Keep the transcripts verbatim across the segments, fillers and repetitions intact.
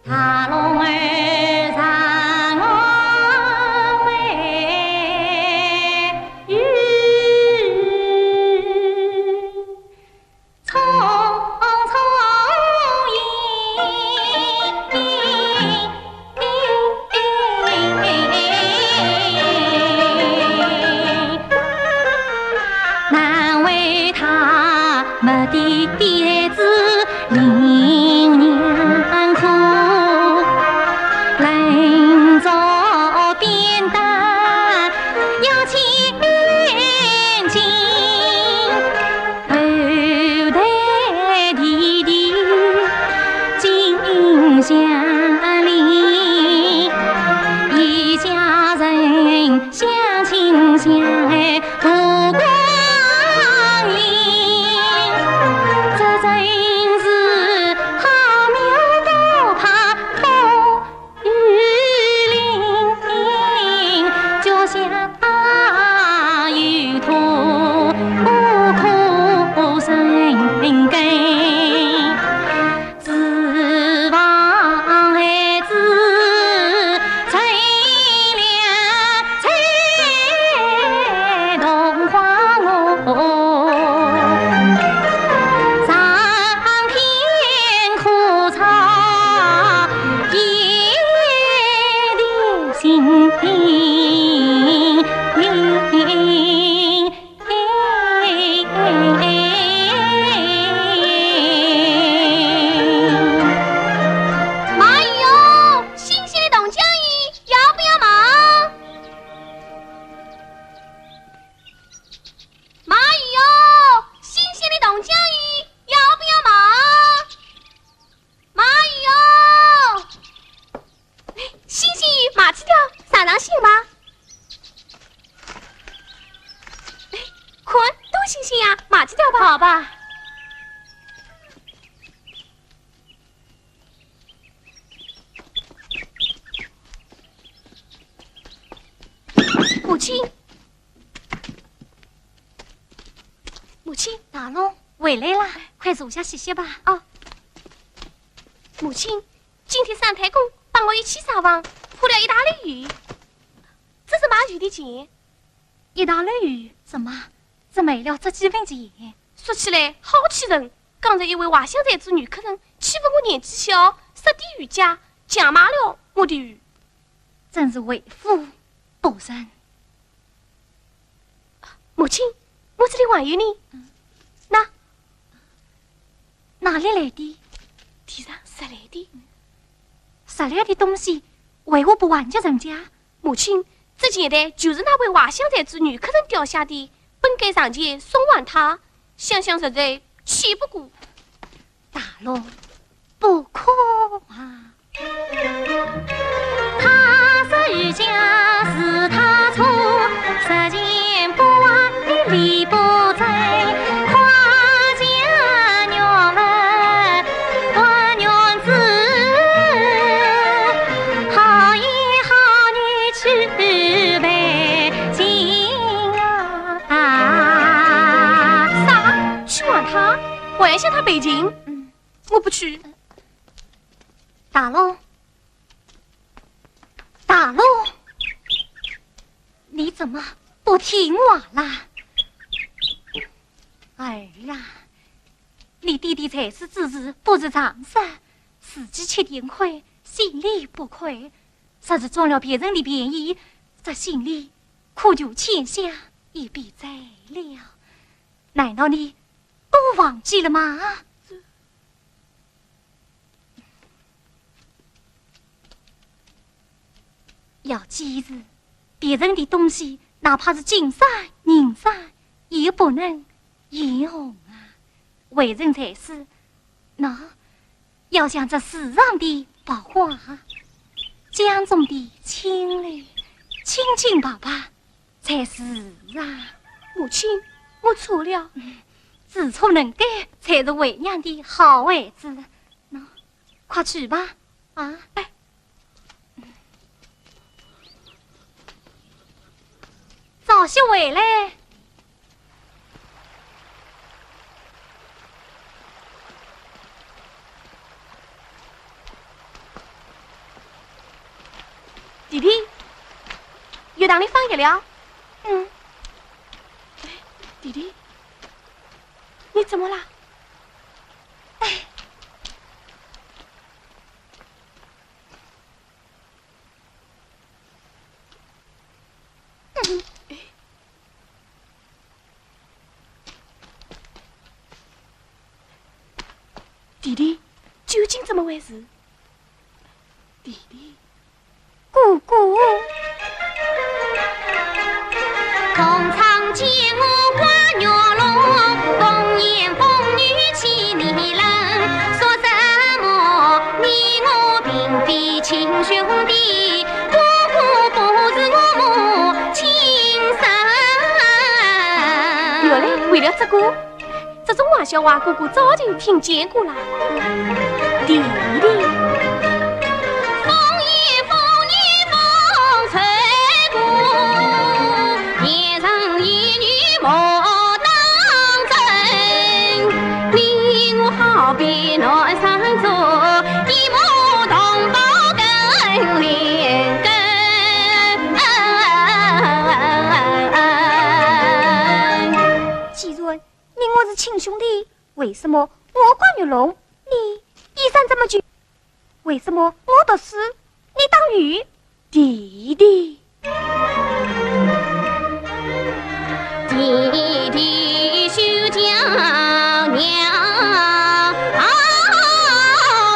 难为他没爹爹子，林娘苦，冷着扁担要前进。 后代弟弟进乡里，一家人相亲相爱度光阴。这真是好庙不怕风 雨淋，脚下有土，苦生根。指望孩子乘凉在桐花落。 上天苦草野的心灵。马友，新鲜的冻酱鱼要不要买？马友，新鲜的冻酱鱼要不要买？ 马友，哎，新鲜鱼买几条，尝尝鲜吧。哎，看，多新鲜呀，买几条吧。好吧。母亲， 母亲。大龙，回来啦，快坐下歇歇吧。哦。母亲，今天三太公帮我一起撒网，捕了一大篓鱼。这是卖鱼的钱。一大篓鱼？怎么，只卖了这几文钱？说起来好气人，刚才一位外乡才子女客人欺负我年纪小，杀低鱼价，强买了我的鱼。真是为富不仁。 母亲，我这里还有呢。嗯。那，哪里来的？地上拾来的。拾来的东西为何不还给人家？母亲，这钱袋就是那位外乡才子女客人掉下的，本该上前送还他，想想实在气不过。大龙，不可啊！ 他说人家是他错，十全不坏的理不正，夸奖女儿不愿子，好言好语去背信啊。啥？去还他？我还向他背信？嗯。我不去。大龙， 大龙，你怎么不听话啦？儿啊，你爹爹在世之时不是常说，自己吃点亏，心里不亏，若是占了别人的便宜，这心里苦楚欠下一笔债了。难道你都忘记了吗？ 要记住，别人的东西，哪怕是金山银山，也不能眼红啊。为人才子，那要像这世上的百花，江中的青柳，清清白白才是啊。母亲，我错了。知错能改，才是为娘的好孩子。那，快去吧。啊，哎。早些回来。弟弟，月堂里放月了。嗯。哎，弟弟，你怎么啦？哎。嗯。哎。 弟弟，究竟怎么回事？弟弟。哥哥。同窗见我挂玉龙，风言风语欺你人。说什么你我并非亲兄弟，哥哥不是我母亲生。原来为了这个。 这种玩笑话，哥哥早就听见过了。弟弟。风言风语风吹过，言上言语莫当真。你我好比南山竹，一母同胞更连根。既然你我是亲兄弟，为什么我挂玉龙，你衣衫这么旧？为什么我读书，你打鱼？弟弟。弟弟休叫娘啊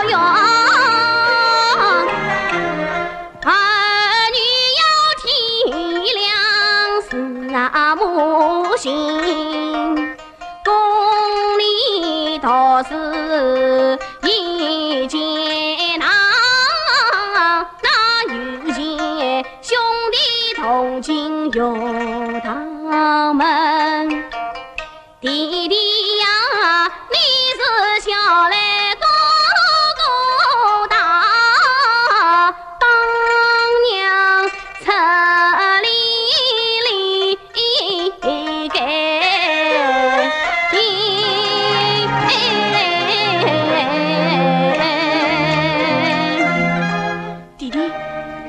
哟，儿女要体谅是啊母亲。 供你读书一件难，那有钱兄弟同进学堂门。弟弟呀，你是小来哥哥大，当娘出力力 弟弟，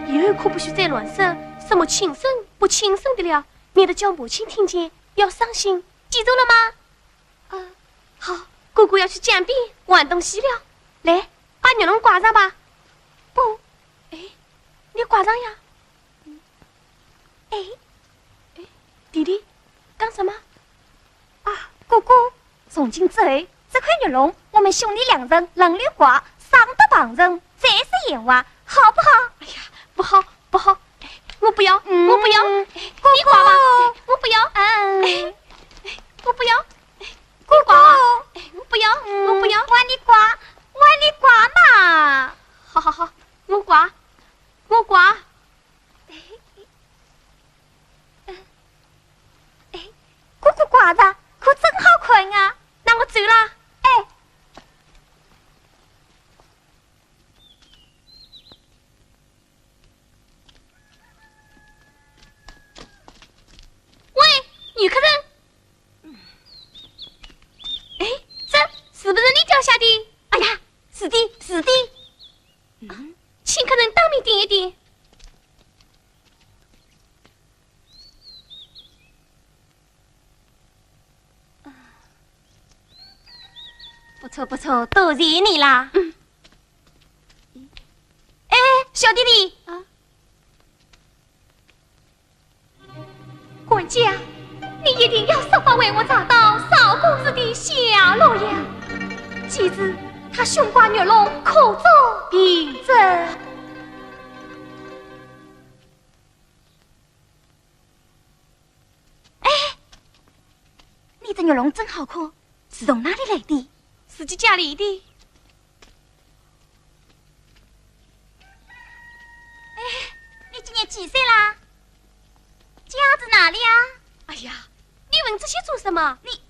以后可不许再乱说什么亲生不亲生的了，免得叫母亲听见要伤心，记住了吗？啊，好，哥哥要去江边玩东西了。来，把玉龙挂上吧。不，哎，你挂上呀。 哎，哎，弟弟，干什么？啊，哥哥，从今之后，这块玉龙我们兄弟两人轮流挂，省得旁人再说闲话，好不好？哎呀，不好，不好，哎，我不要，嗯，我不要，哎，哥哥，你挂吧，哎，我不要，嗯，哎，哎，我不要，哎，你挂吧，哥哥，哎，我不要，嗯，我不要，我你挂，我你挂嘛。好好好，我挂，我挂。 哎，哥哥挂着，可真好看啊！那我走了。哎。喂，女客人。哎，这是不是你脚下的？哎呀，是的，是的。 嗯，请客人当面点一点。不错不错，多谢你啦。嗯。哎，小弟弟。啊？管家，你一定要设法为我查到少公子的下落呀。记住，他胸挂玉龙，可做凭证。 哎，你这玉龙真好看，是从哪里来的？自己家里的。哎，你今年几岁啦？家住哪里啊？哎呀，你问这些做什么？你，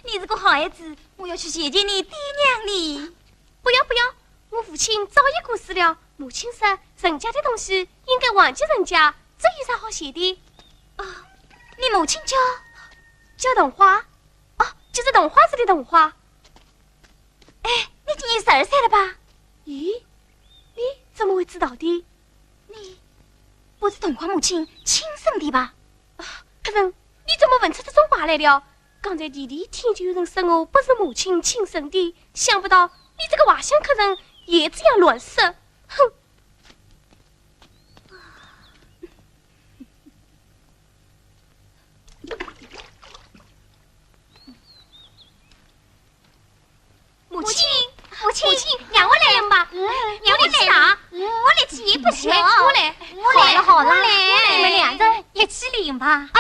你是个好孩子，我要去谢谢你爹娘哩。不要不要， 我父亲早已过世了，母亲说人家的东西应该还给人家，这有啥好谢的？啊，你母亲叫？叫桐花。哦，就是桐花寺的桐花。哎，你今年十二岁了吧？咦，你怎么会知到底，你不是桐花母亲亲生的吧？啊，客人，你怎么问出这种话来了？刚才弟弟听见有人说我不是母亲亲生的，想不到你这个画像客人也这样乱说。哼！ 母亲，母亲，母亲，让我来吧。嗯，让我来吧。嗯，我力气也不小。哎，我来，我来。好了，好了，我来。你们两人一起领吧。哎。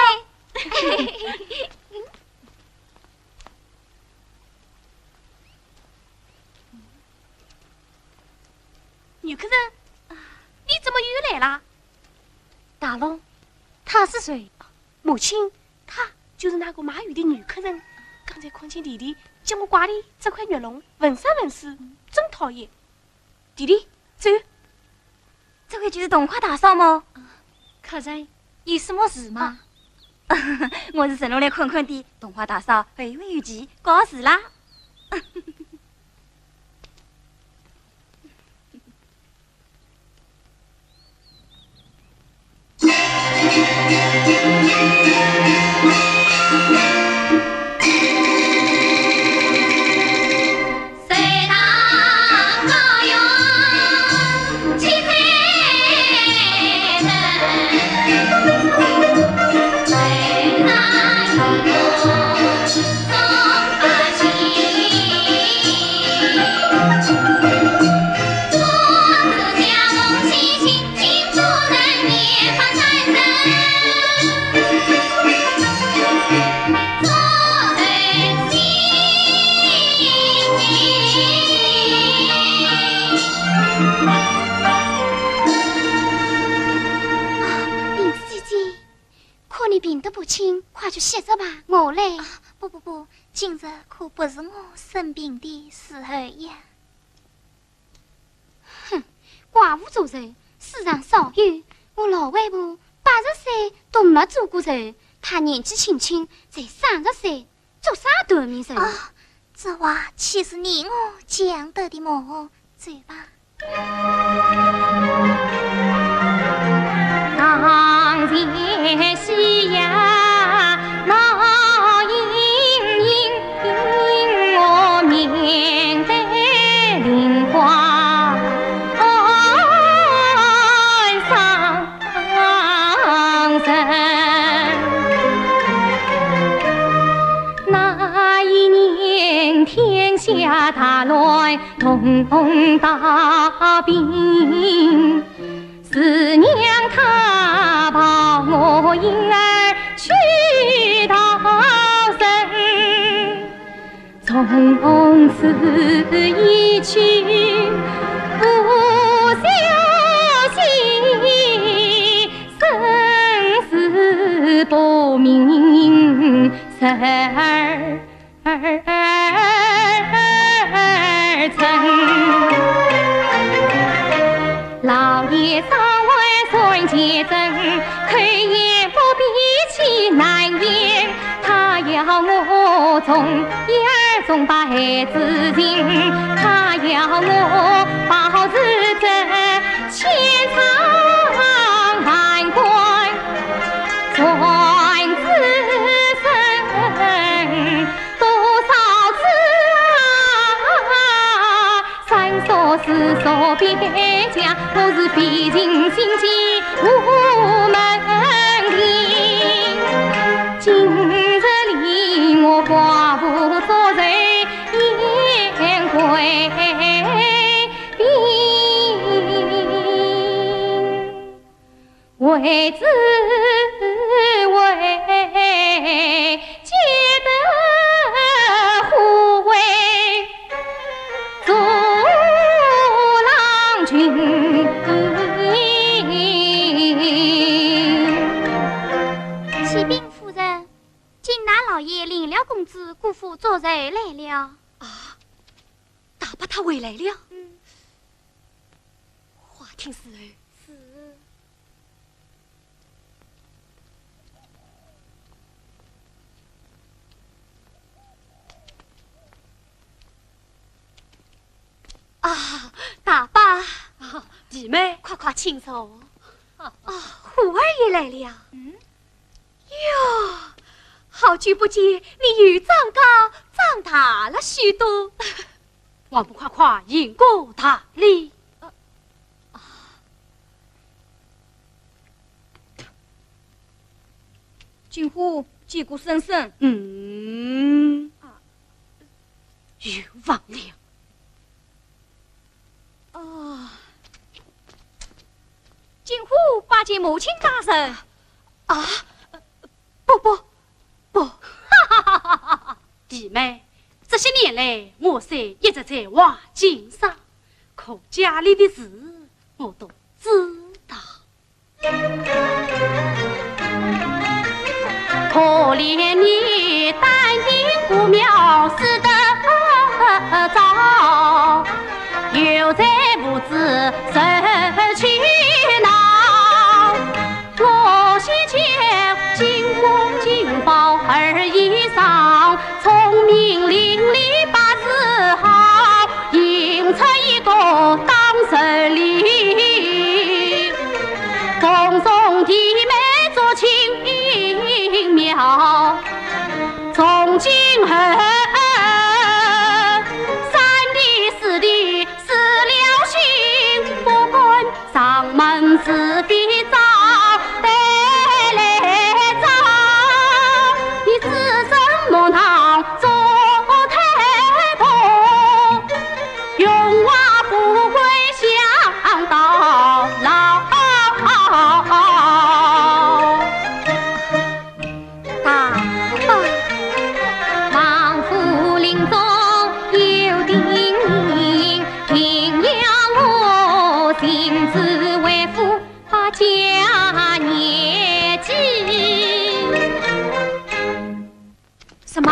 女客人，你怎么又来了？大龙，他是谁？ 母亲，她就是那个卖鱼的女客人。刚才看见弟弟将我挂的这块玉龙纹身纹势，真讨厌。弟弟，走。这位就是桐花大嫂么？客人，有什么事吗？我是顺路来看看的，桐花大嫂后会有期，告辞啦。 林子姐姐，看你病得不轻，快去歇着吧。我嘞？啊，不不不，今日可不是我生病的时候呀。 哼，寡妇做寿，世上少有。我老外婆八十岁都没做过寿，她年纪轻轻才三十岁，做啥断命寿？啊，这话岂是你我讲得的么？走吧。当前夕阳闹盈盈， 我面对梨花上人。那一年天下大乱，桐花大病， 四娘她抱我婴儿去逃生，从此一去不消息，生死不明十二 二春。老爷上外算节政，口言不闭气难言。他要我从一而终把孩子寻，他要我保持这千疮万关，传子孙。 多少次啊，三说四说别讲，我是费尽心机无门庭。今日里我寡妇做寿，言归 为子为皆得护卫阻郎君。启禀夫人，金大老爷领了公子姑父做寿来了。啊，大伯他回来了。嗯。 花厅侍候。是。啊，大伯。啊，弟妹。快快请坐。啊，虎儿也来了。嗯。哟，好久不见，你又长高长大了许多。还不快快行个大礼？金虎见过婶婶。嗯。啊。又忘了。 啊，金虎拜见母亲大人。啊，不，不，不。弟妹，这些年来，我虽一直在外经商，可家里的事我都知道。 可怜你单亲孤苗死得早，又在父子受气恼。我先前金虎金豹儿一双，聪明伶俐八字好， 迎出一个当顺利，恭送弟妹做亲苗。从今后，三弟四弟死了心，不管上门是非找，带来找，你子孙莫当做太多。 荣华富贵享到老。大伯。王夫人中有定命，定要我亲自为夫把家业继。什么？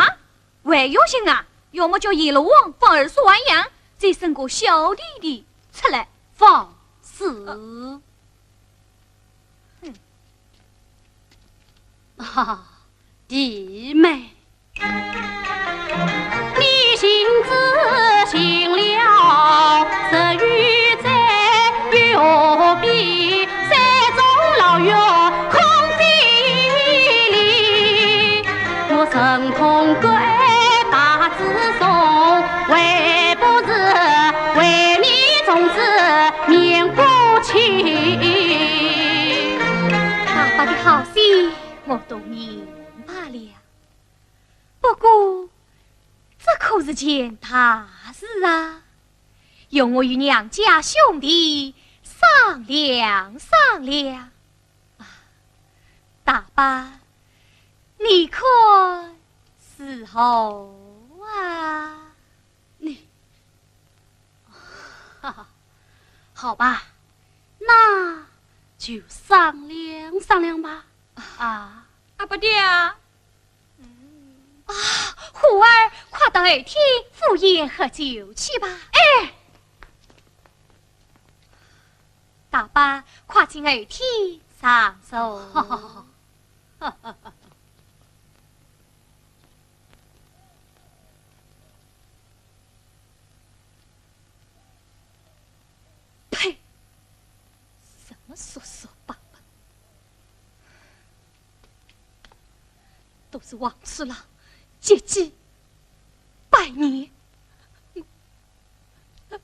还要紧啊，要么叫阎罗王放二叔还阳，再生个小弟弟出来。放肆！呃，哼。啊，弟妹。你信只信了，日与夜又何必，山中老月空飞离。 我神通广大之中，还不是为你从此免过去。大伯的好心，我都明白了。不过，这可是件大事啊，容我与娘家兄弟商量商量。 啊，大伯，你看如何啊？你，哈哈，好吧，那就商量商量吧。啊。啊，伯爹啊。 啊，虎儿，快到后厅赴宴喝酒去吧。哎，大伯，快进后厅上坐。呸！什么叔叔伯伯？ 都是王四郎，结结拜年。夫人！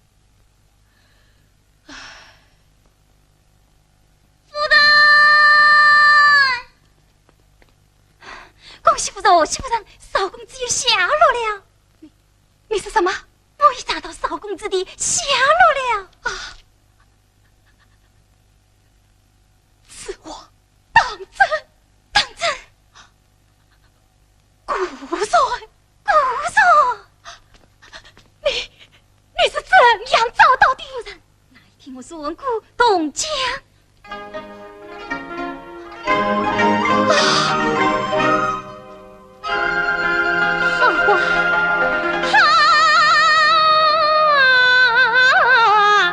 恭喜夫人，恭喜夫人，少公子又下落了。你，你说什么？我已查到少公子的下落了。啊！ 此话当真？当真。果然，果然。你，你是怎样找到的？夫人，哪一天我是问过东家？啊！ 好啊，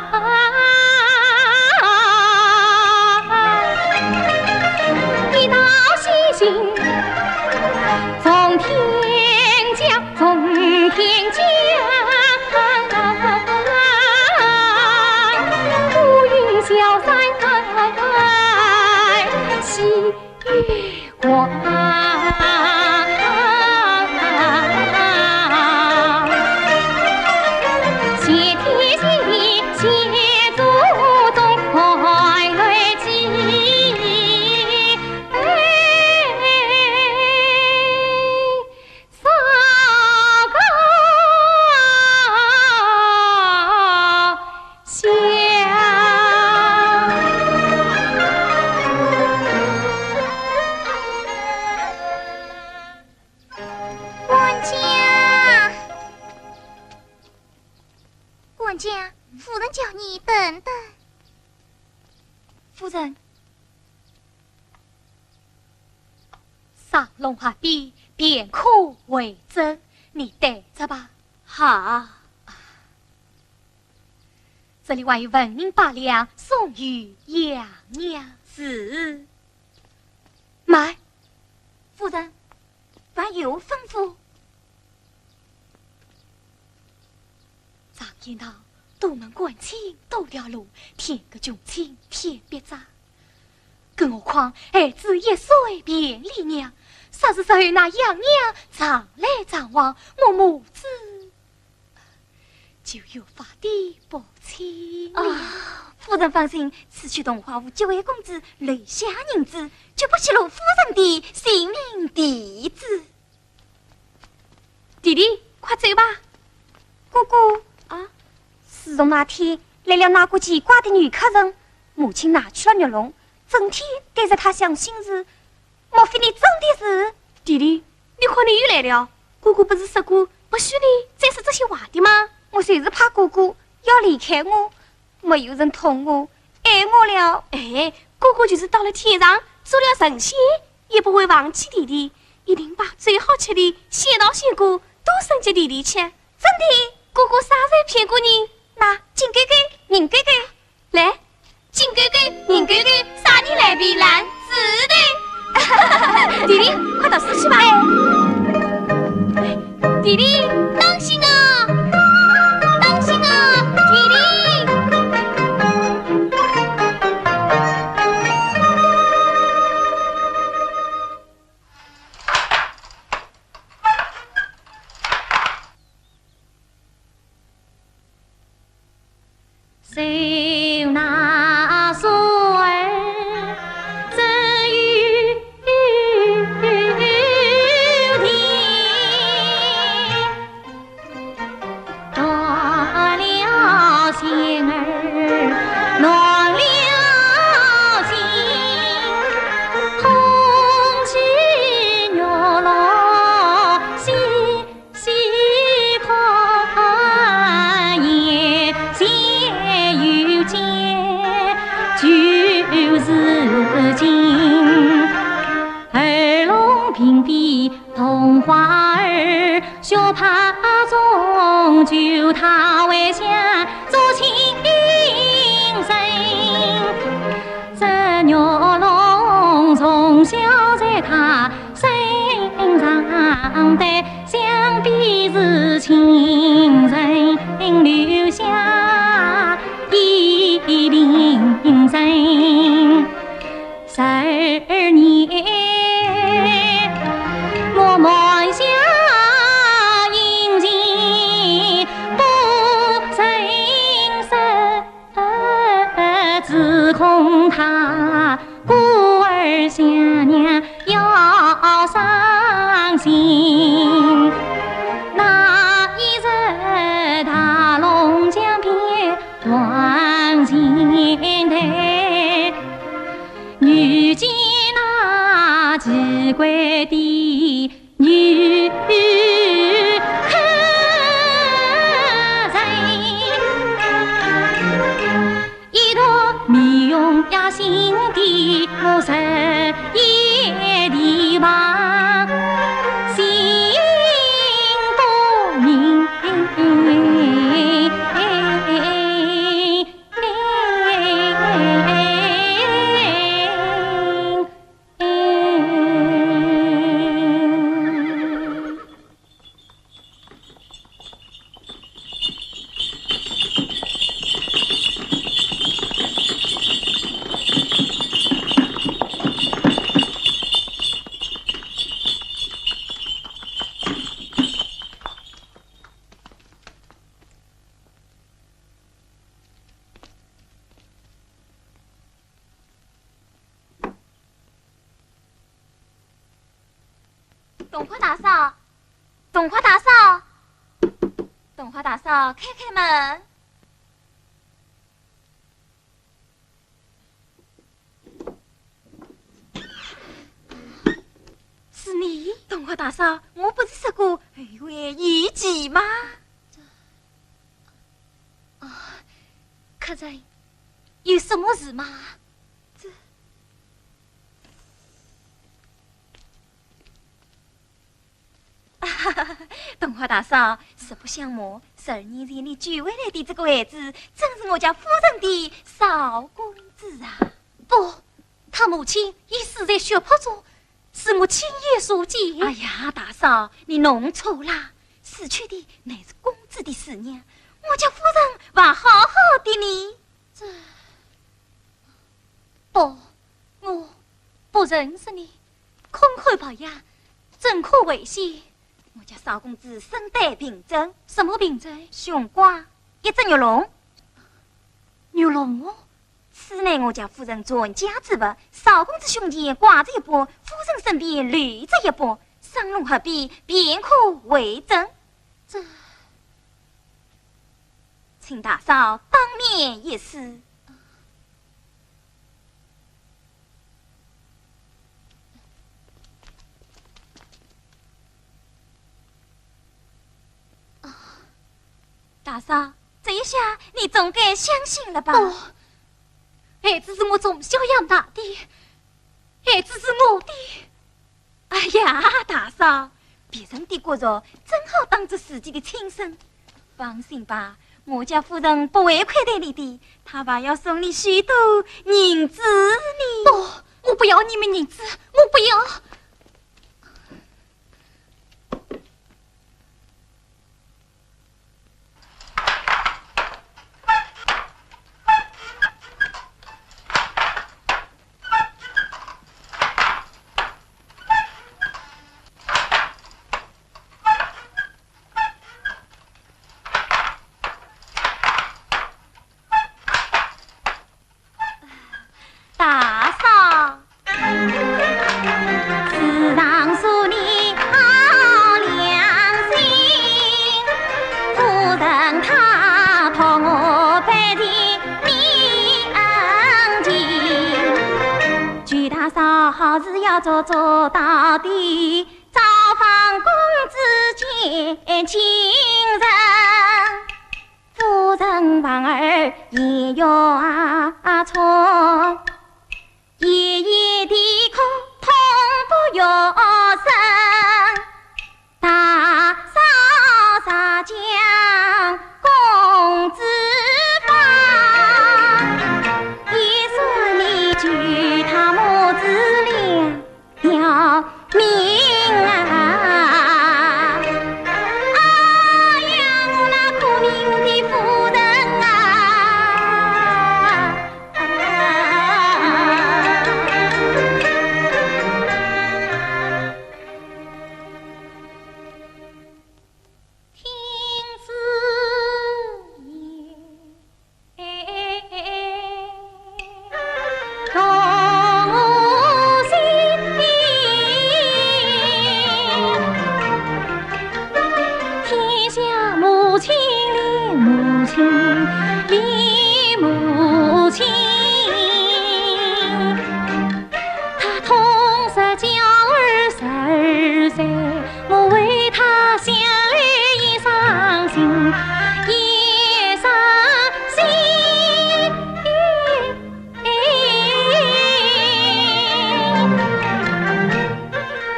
好啊！一道喜讯从天降，从天降。乌云消散管家，管家，夫人叫你等等。夫人，上弄河边便可回转，你等着吧。好。这里还有纹银百两送与杨娘。是。慢，夫人，还有吩咐？常言道，多门关亲多条路，添个穷亲添笔债。更何况孩子一岁便离娘，啥时候那杨娘常来常往，我母子就越发的不清了。啊，夫人放心，此去桐花庵结为公子，留下银子，绝不泄露夫人的姓名地址。弟弟，快走吧。哥哥，啊？自从那天来了那个奇怪的女客人，母亲拿去了玉珑，整天对着她想心事， 莫非你真的是？弟弟，你看你又来了。哥哥不是说过不许你再说这些话的吗？我就是怕哥哥要离开我，没有人疼我、爱我了。哎，哥哥就是到了天上，做了神仙，也不会忘记弟弟，一定把最好吃的仙桃仙果都送给弟弟吃。真的？哥哥啥时候骗过你？那金哥哥、银哥哥，来，金哥哥、银哥哥，啥人来比烂子的？弟弟，快到此去吧。哎，弟弟，当心啊，当心啊，弟弟。冬花大嫂，冬花大嫂，冬花大嫂，开开门。 是你？冬花大嫂，我不是说过后会无期吗？啊，客人，有什么事吗？这…… 冬花大嫂，实不相瞒，十二年前你救回来的这个孩子，正是我家夫人的少公子啊。不，他母亲已死在血泊中，是我亲眼所见。哎呀，大嫂，你弄错啦，死去的乃是公子的师娘，我家夫人还好好的呢。这…… 不，我不认识你。空口白牙，怎可为先？我家少公子身带病症。什么病症？胸挂一只玉龙。玉龙哦？此乃我家夫人传家之物，少公子胸前挂着一把，夫人身边留着一把，双龙合璧，便可为证。这…… 请大嫂当面一试。大嫂，这一下你总该相信了吧？哦，孩子是我从小养大的，孩子是我的。 哎呀，大嫂，别人的骨肉正好当做自己的亲生。放心吧，我家夫人不会亏待你的，她还要送你许多银子呢。不，我不要你们银子，我不要。 大嫂。时常说你好良心，夫人她托我拜见你恩情，求大嫂好事要做做到底，造访公子见亲人。 夫人望儿也要错，夜夜啼哭痛不欲生。大嫂若将公子放，也算你救他母子两 条命啊！哎呀，我那苦命的夫人啊！听之言。 同心，天下母亲怜母亲，怜母亲。她痛失娇儿十二岁， 我为她想儿也伤心，也伤心。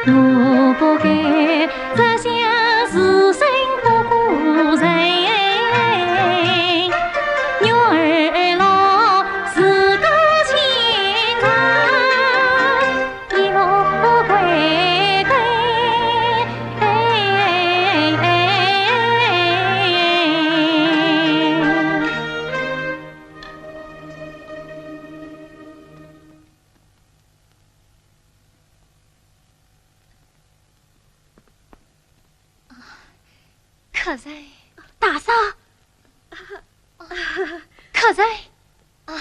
我不该这厢自生不顾人，女儿老自家牵挂。 一路归根。客人。大嫂。客人。啊，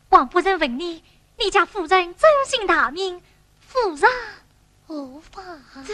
王夫人问你，你家夫人尊姓大名，夫人何方？这，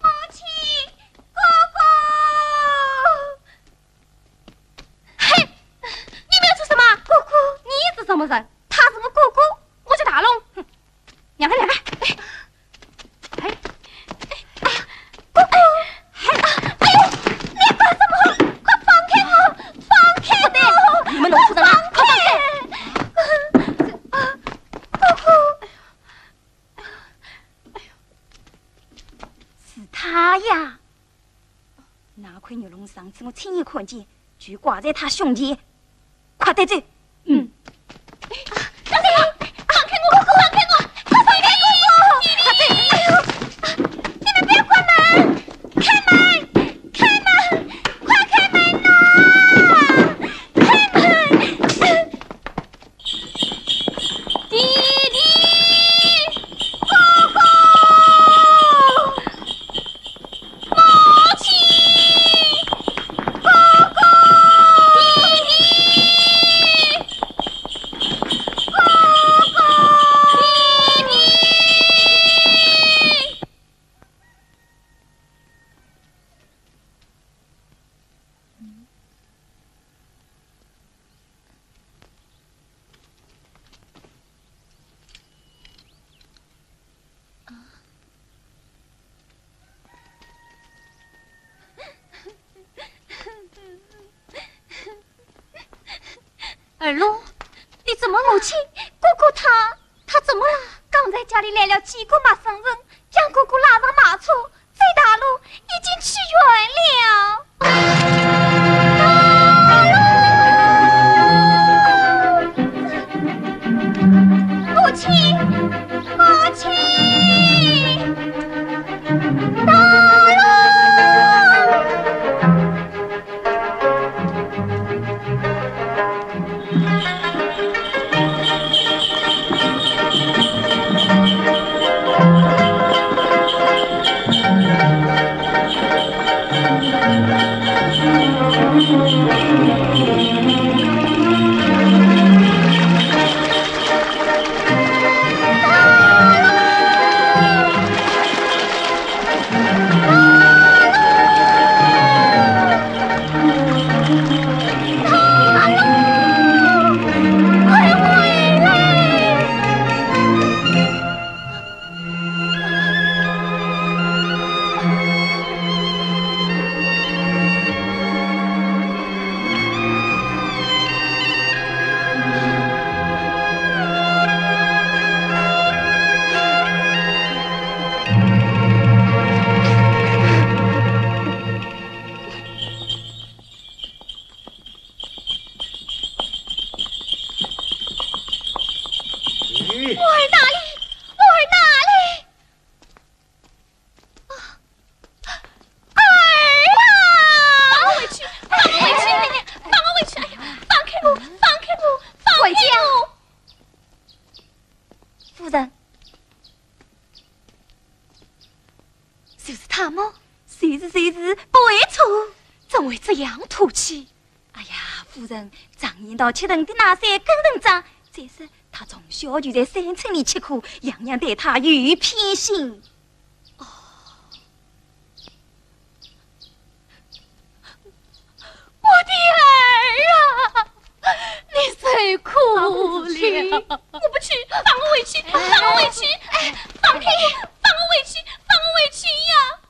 母亲，哥哥！嘿，你们要做什么？哥哥，你是什么人？他是我哥哥，我叫大龙。哼，让开，让开！哎，哎，哎，哥哥！哎，哎，哎呦，你干什么？快放开我！放开我！你们弄错人了，快放开！啊，哥哥！ 是他呀。那块玉龙上次我亲眼看见，就挂在他胸前。快带走。嗯。啊，小姐，放开我！放开我！快放开我！快走！哎呦，啊，你们不要关门！开门！开门！快开门呐！开门！ 弟弟，哥哥，母亲，哥哥，弟弟，哥哥，弟弟。 二龙，你怎么了？母亲，哥哥他，他怎么了？刚才家里来了几个陌生人，将哥哥拉上马车， 在大路已经去远了。母亲，母亲，大路！但是就是不会错。怎会这样吐气？哎呀，夫人，常言道吃藤的哪扇更藤张，再说他从小就在山村里吃苦，样样对他有偏心。哦，我的儿啊，你受苦了。我不去，放我回去，放我回去，哎，放开我，放我回去，放我回去呀！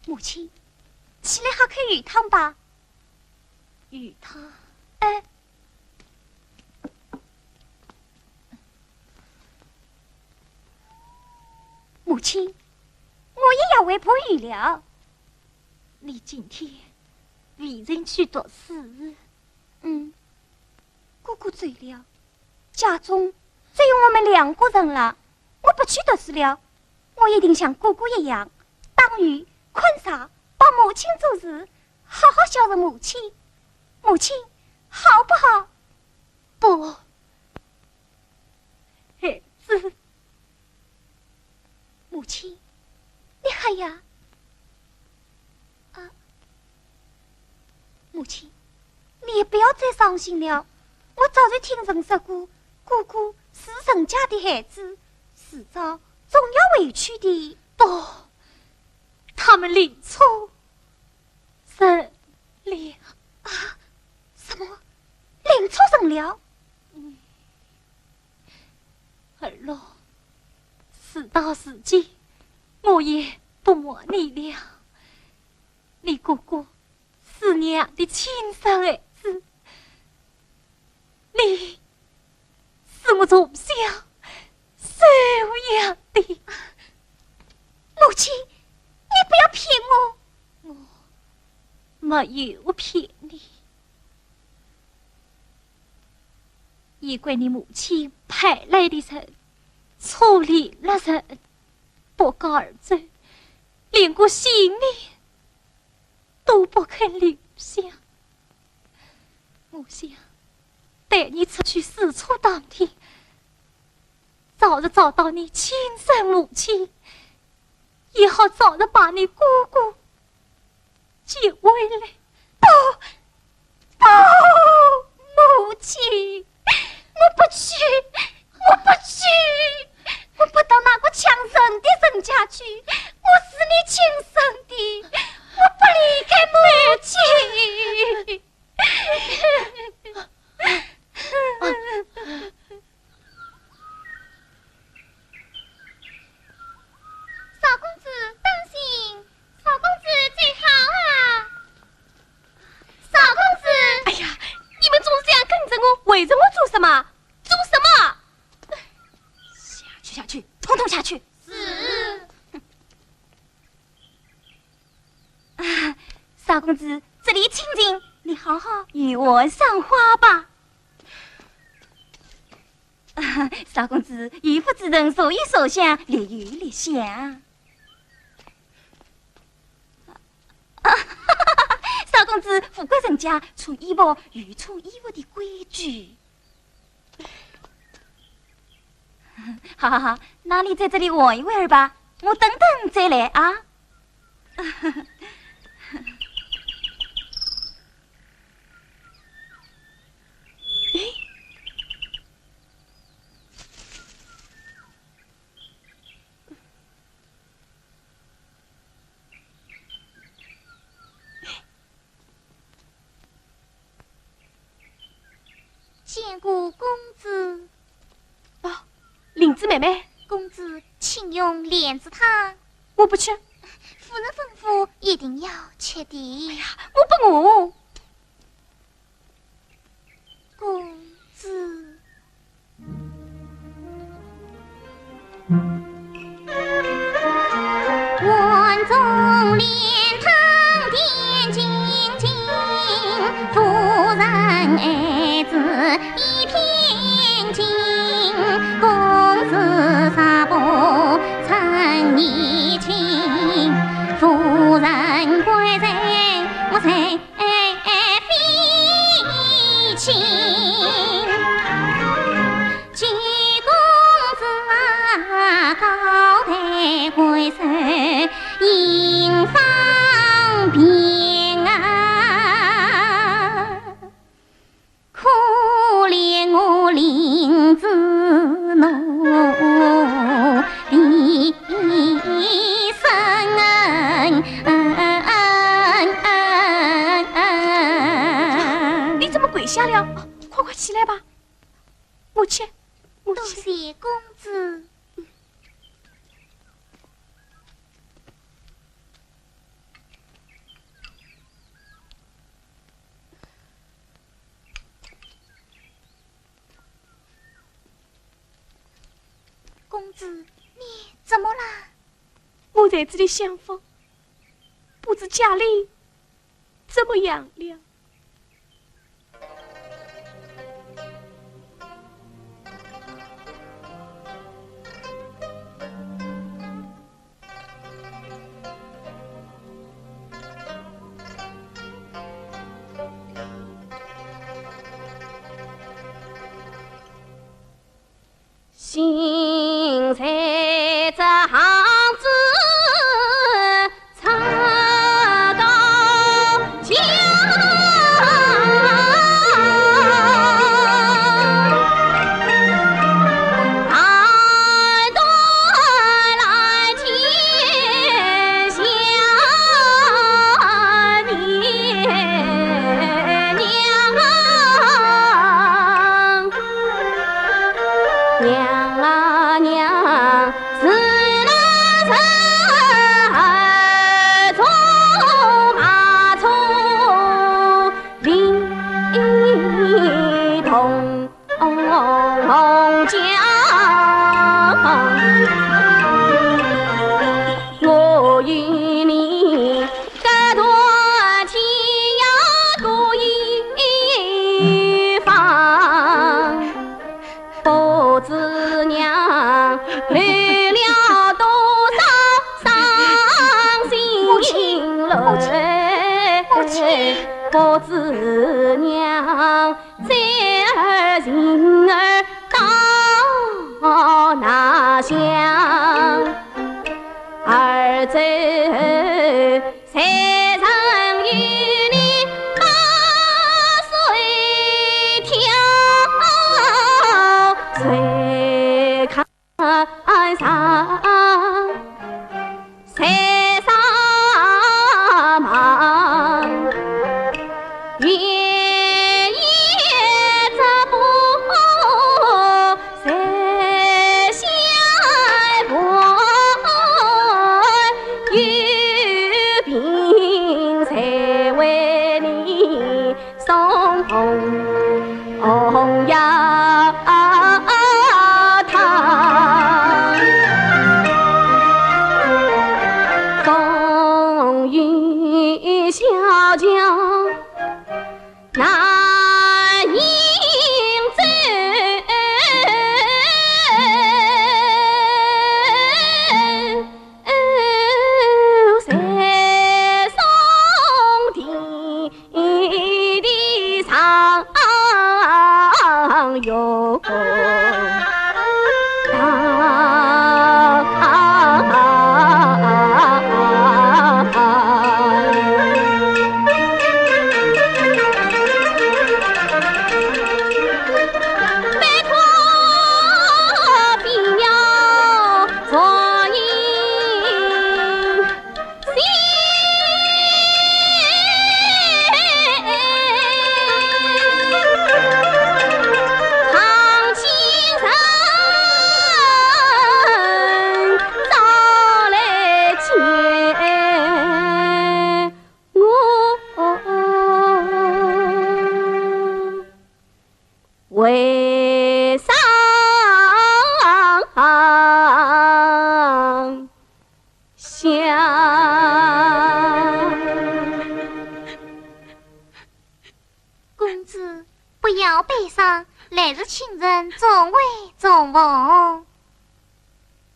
母亲，起来喝口鱼汤吧。鱼汤？哎。母亲，我也要回婆姨了。你今天未曾去读书？嗯，哥哥走了， 家中只有我们两个人了，我不去读书了。我一定像哥哥一样，打鱼、看茶，帮母亲做事，好好孝顺母亲。母亲，好不好？不，孩子。 母亲，你还呀？啊，母亲，你也不要再伤心了。我早就听人说过，哥哥是人家的孩子，迟早总要回去的。不，他们另处人了。啊，什么？另处人了？嗯。 儿咯，事到如今，我也不瞒你了。你哥哥是娘的亲生儿子，你是我从小收养的。母亲，你不要骗我。我没有骗你。 也怪你母亲派来的人，错离了人，不告而走，连个姓名都不肯留下。我想，待你出去四处打听，早日找到你亲生母亲，也好早日把你哥哥 接回来。不，不，母亲，我不去，我不去，我不到那个抢人的人家去，我是你亲生的，我不离开母亲。 少公子，当心！少公子，走好啊！少公子！哎呀，你们总是这样跟着我，围着我做什么？做什么？下去，下去，统统下去！是。啊，少公子，这里清静，你好好游玩赏花吧。 啊，少公子，有福之人所以所想，略有略想。啊，少公子，富贵人家穿衣服有穿衣服的规矩。好好好，那你在这里玩一会儿吧，我等等再来啊。 见过公子。哦，林子妹妹。公子，请用莲子汤。我不吃。夫人吩咐，一定要吃的。哎呀，我不饿。公子。快快起来吧，母亲，母亲。多谢公子。公子，你怎么了？我在这里享福，不知嘉玲怎么样了？ 心在这行子出到家。公子，不要悲伤，来日亲人总会重逢。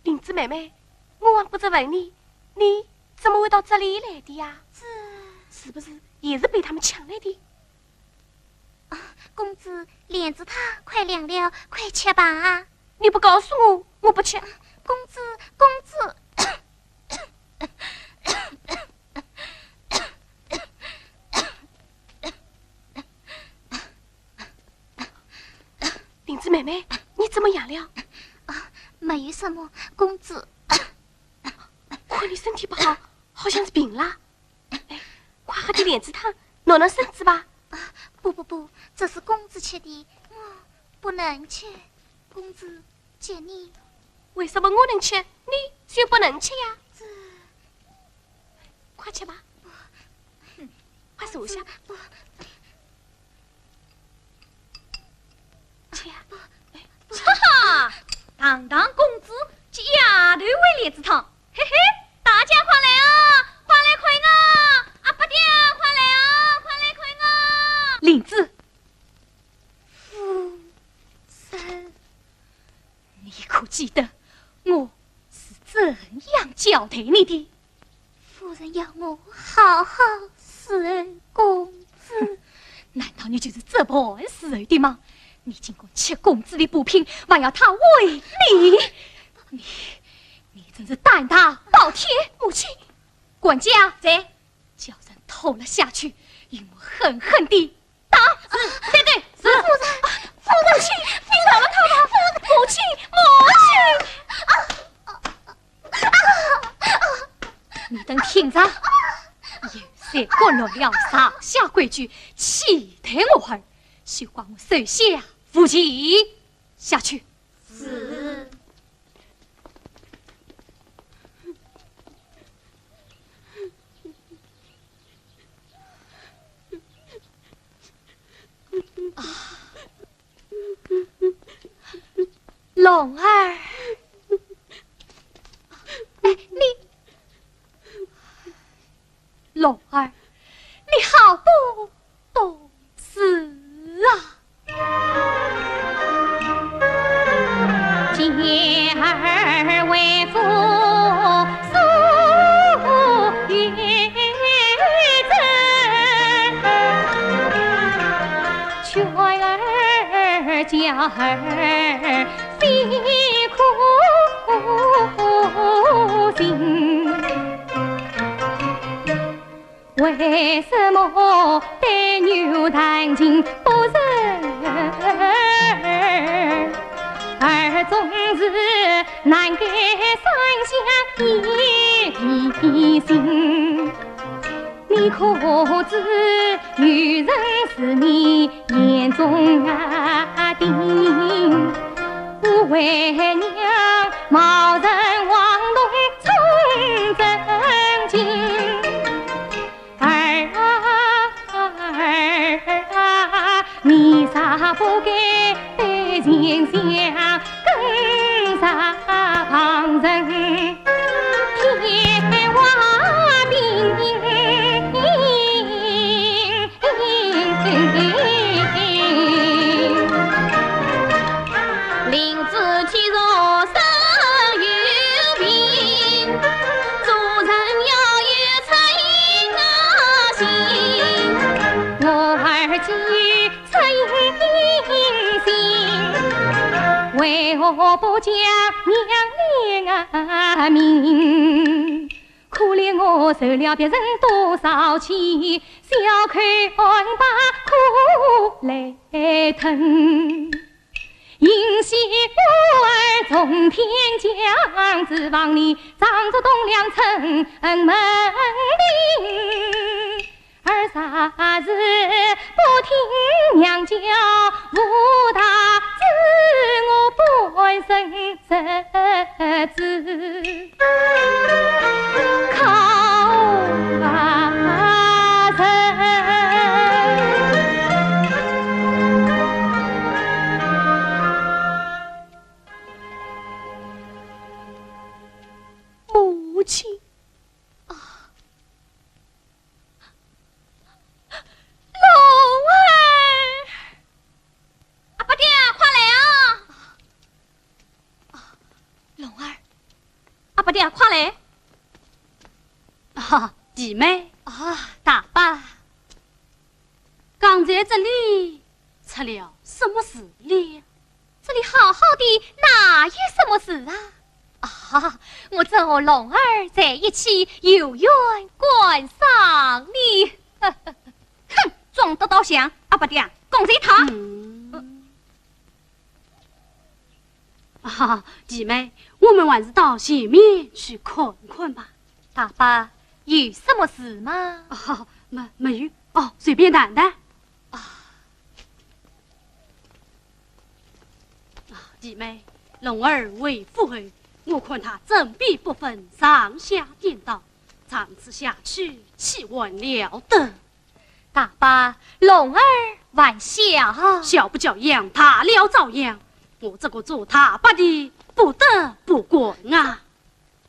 林子妹妹，我还不曾问你，你怎么会到这里来的呀？这……是不是也是被他们抢来的？啊，公子，莲子汤快凉了，快吃吧。你不告诉我，我不吃。公子，公子。 林子妹妹，你怎么样了？啊，没有什么，公子。看你身体不好，好像是病了。哎，快喝点莲子汤，暖暖身子吧。啊，不不不，这是公子吃的，我不能吃。公子，给你。为什么我能吃，你就不能吃呀？这，快吃吧。快坐下。不，吃呀。哈哈，堂堂公子，吃丫头喂莲子汤。 嘿嘿，大家快来啊，快来看啊！阿伯爹，快来啊，快来看啊！灵芝，夫人，你可记得我是怎样交代你的？夫人要我好好伺候公子。难道你就是这般伺候的吗？你竟敢吃公子的补品，还要他喂你！你，你真是胆大包天！母亲，管家，在，叫人拖了下去，与我狠狠地打！是，对对，是。夫人，夫人，母亲，你饶了他吧！夫人，母亲，母亲！啊！ 你等听着，有谁干乱了上下规矩，欺待我儿，休怪我手下无情。下去。是。 龙儿，哎，你，龙儿，你好不懂事啊！母亲。啊，龙儿！阿伯爹，快来啊！啊，龙儿。阿伯爹，快来！啊，弟妹。啊，大伯。 刚才这里出了什么事了？这里好好的，哪有什么事啊？啊，我正和龙儿在一起游园观赏呢。哼，装得倒像。阿伯爹，刚才他……嗯。 啊，弟妹，我们还是到前面去看看吧。大伯，有什么事吗？啊，没，没有。哦，随便谈谈。啊，弟妹，龙儿回府后，我看他振臂不分，上下颠倒，长此下去，岂还了得？大伯，龙儿还小。小不教养，大了遭殃。我这个做大伯的，不得不管啊。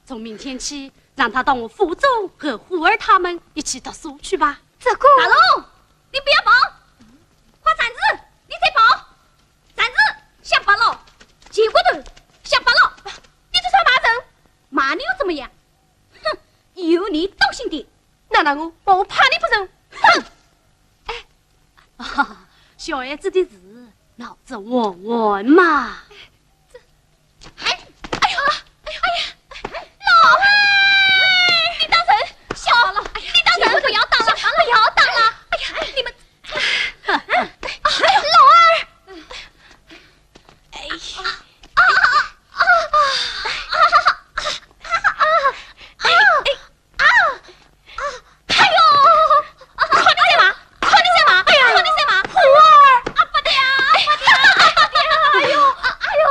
从明天起，让他到我府中和虎儿他们一起读书去吧。这个……大龙，你不要跑，快站住，你再跑，站住，想跑了，贱骨头，想跑了，你这算骂人？骂你又怎么样？哼，有你当心点。难道我，我怕你不成？哼！哎，啊，小孩子的事，闹着玩玩嘛。哎，哎呦，哎呀，哎呀，老二，你打人，小了，哎呀，你打人，不要打了，不要打了，哎呀，你们，哎，老二，哎呀，啊，啊，啊，啊，啊，啊，啊，啊，啊，啊，哎呦，看你在骂，看你在骂，哎呀，看你在骂，虎儿，阿伯爹，阿伯爹，阿伯爹，哎呦，哎呦，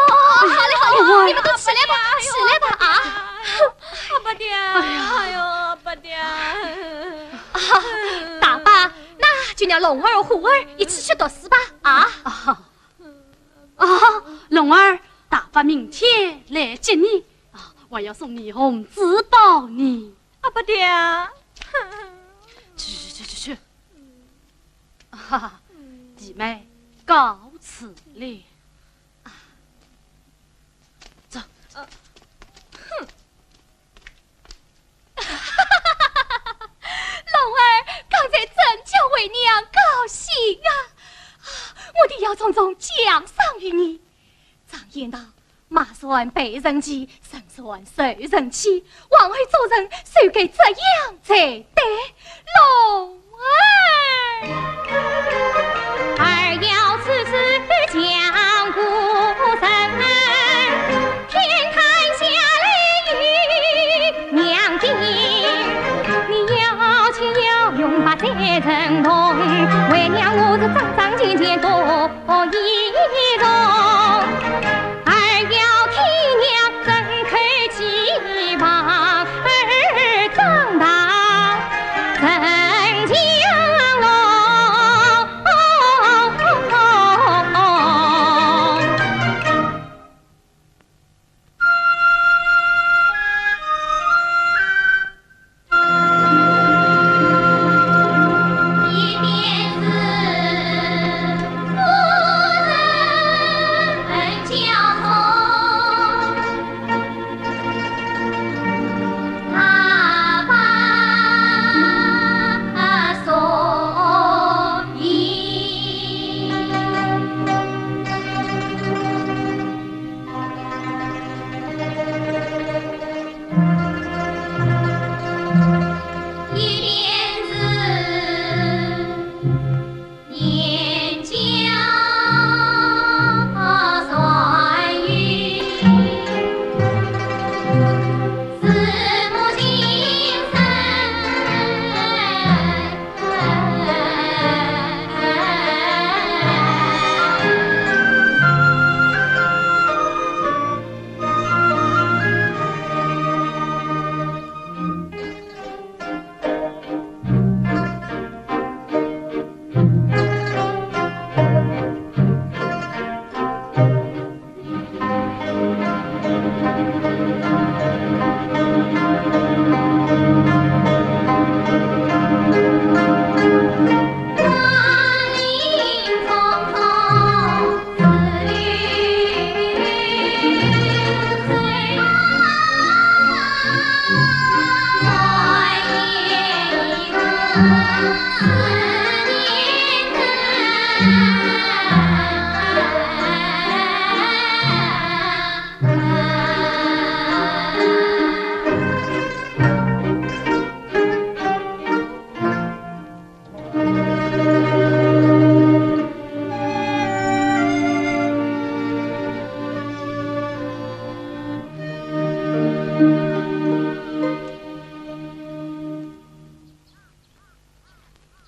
好了好了，你们都起来吧，起来吧啊！阿伯爹，哎呦，阿伯爹。啊，大伯，那就让龙儿、虎儿一起去读书吧啊！啊，啊，龙儿，大伯明天来接你啊，还要送你红珠宝呢。阿伯爹，去去去去去。哈哈，弟妹，告辞了。走。呃，哼。龙儿，刚才真叫为娘高兴啊！啊，我定要重重奖赏于你。常言道， 马善被人骑，人善受人欺，往后做人，须该这样才对。龙儿。儿要处处讲古人，天台下来与娘敬。你要去要用把这人弄，为娘我是桩桩件件都 一种。儿要替娘争口气，望儿长大成将龙。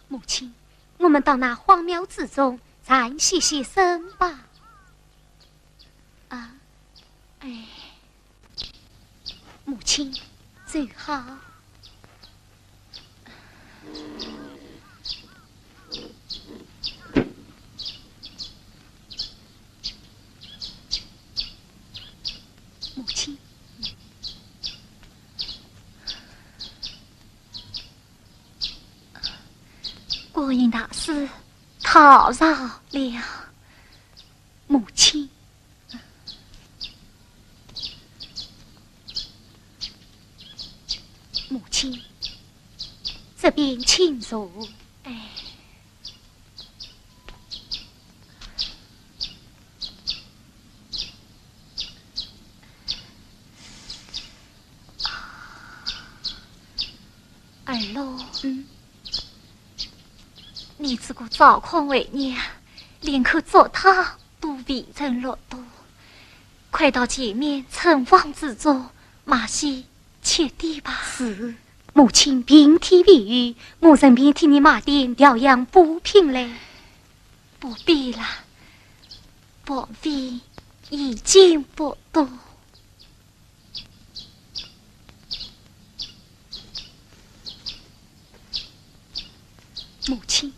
母亲，我们到那荒庙之中暂歇歇身吧。啊，亲，坐好。母亲，观音大师讨饶了。母亲，母亲，这边请坐。哎。 儿咯，嗯，你这个糟糠为娘，连口糟蹋都未曾落肚，快到前面僧房之中，买些吃的吧。是，母亲平添肥油，我顺便替你买点调养补品来。不必了，保费已经不多。 母亲，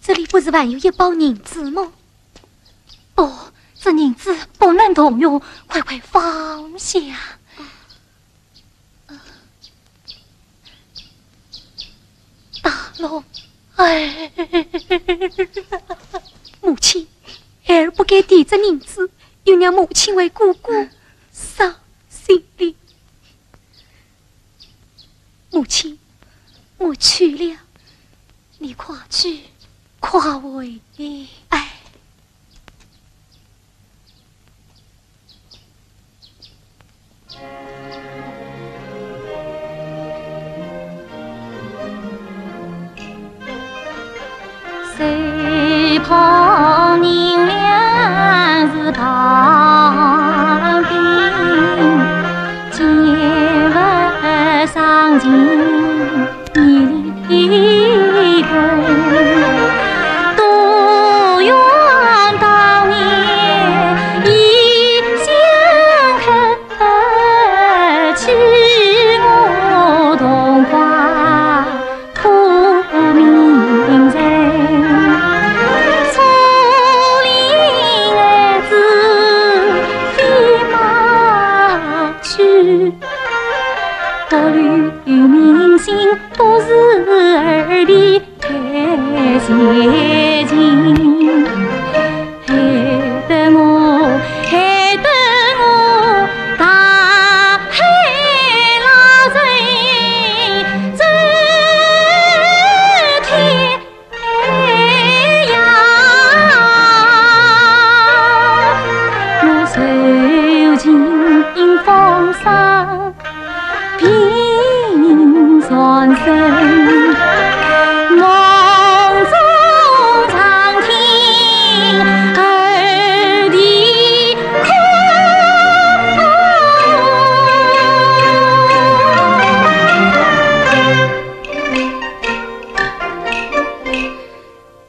这里不是还有一包银子吗？不，这银子不能动用，快快放下。大龙，哎，母亲，孩儿不该提这银子，又让母亲为哥哥伤心的。 母亲，我去了，你快去，快回来。哎。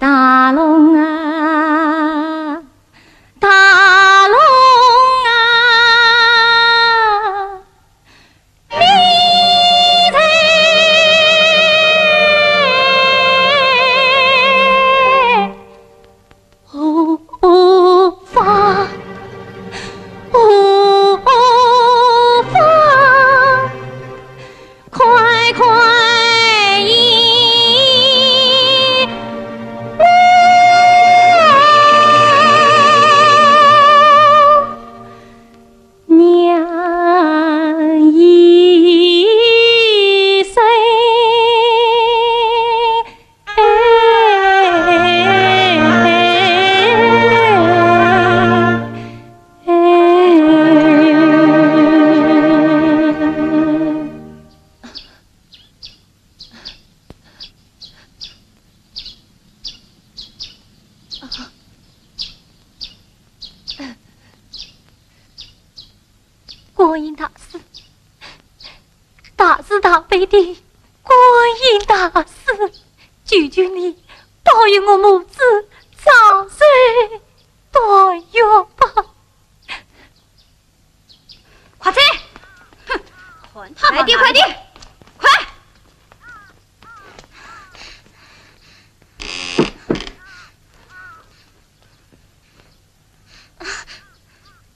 大龙啊，大龙啊，你在何方？何方？ 快快迎来！娘一声。 观音大士，大慈大悲的观音大士，求求你保佑我母子早日团圆吧。快走！哼，快点，快点，快！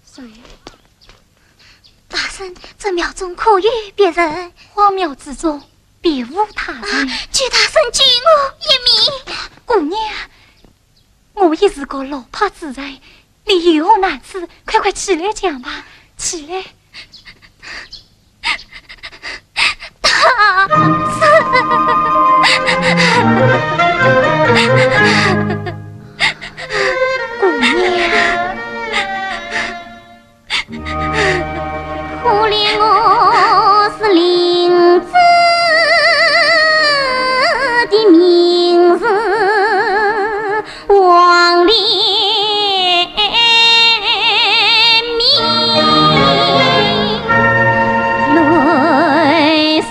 谁？大人，这庙中可有别人？荒庙之中，别无他人。啊，求大人救我一命。姑娘， 我也是个落魄之人，你有何难处，快快起来讲吧，起来。大人，姑娘。 可怜我是林子的名字王连明，泪水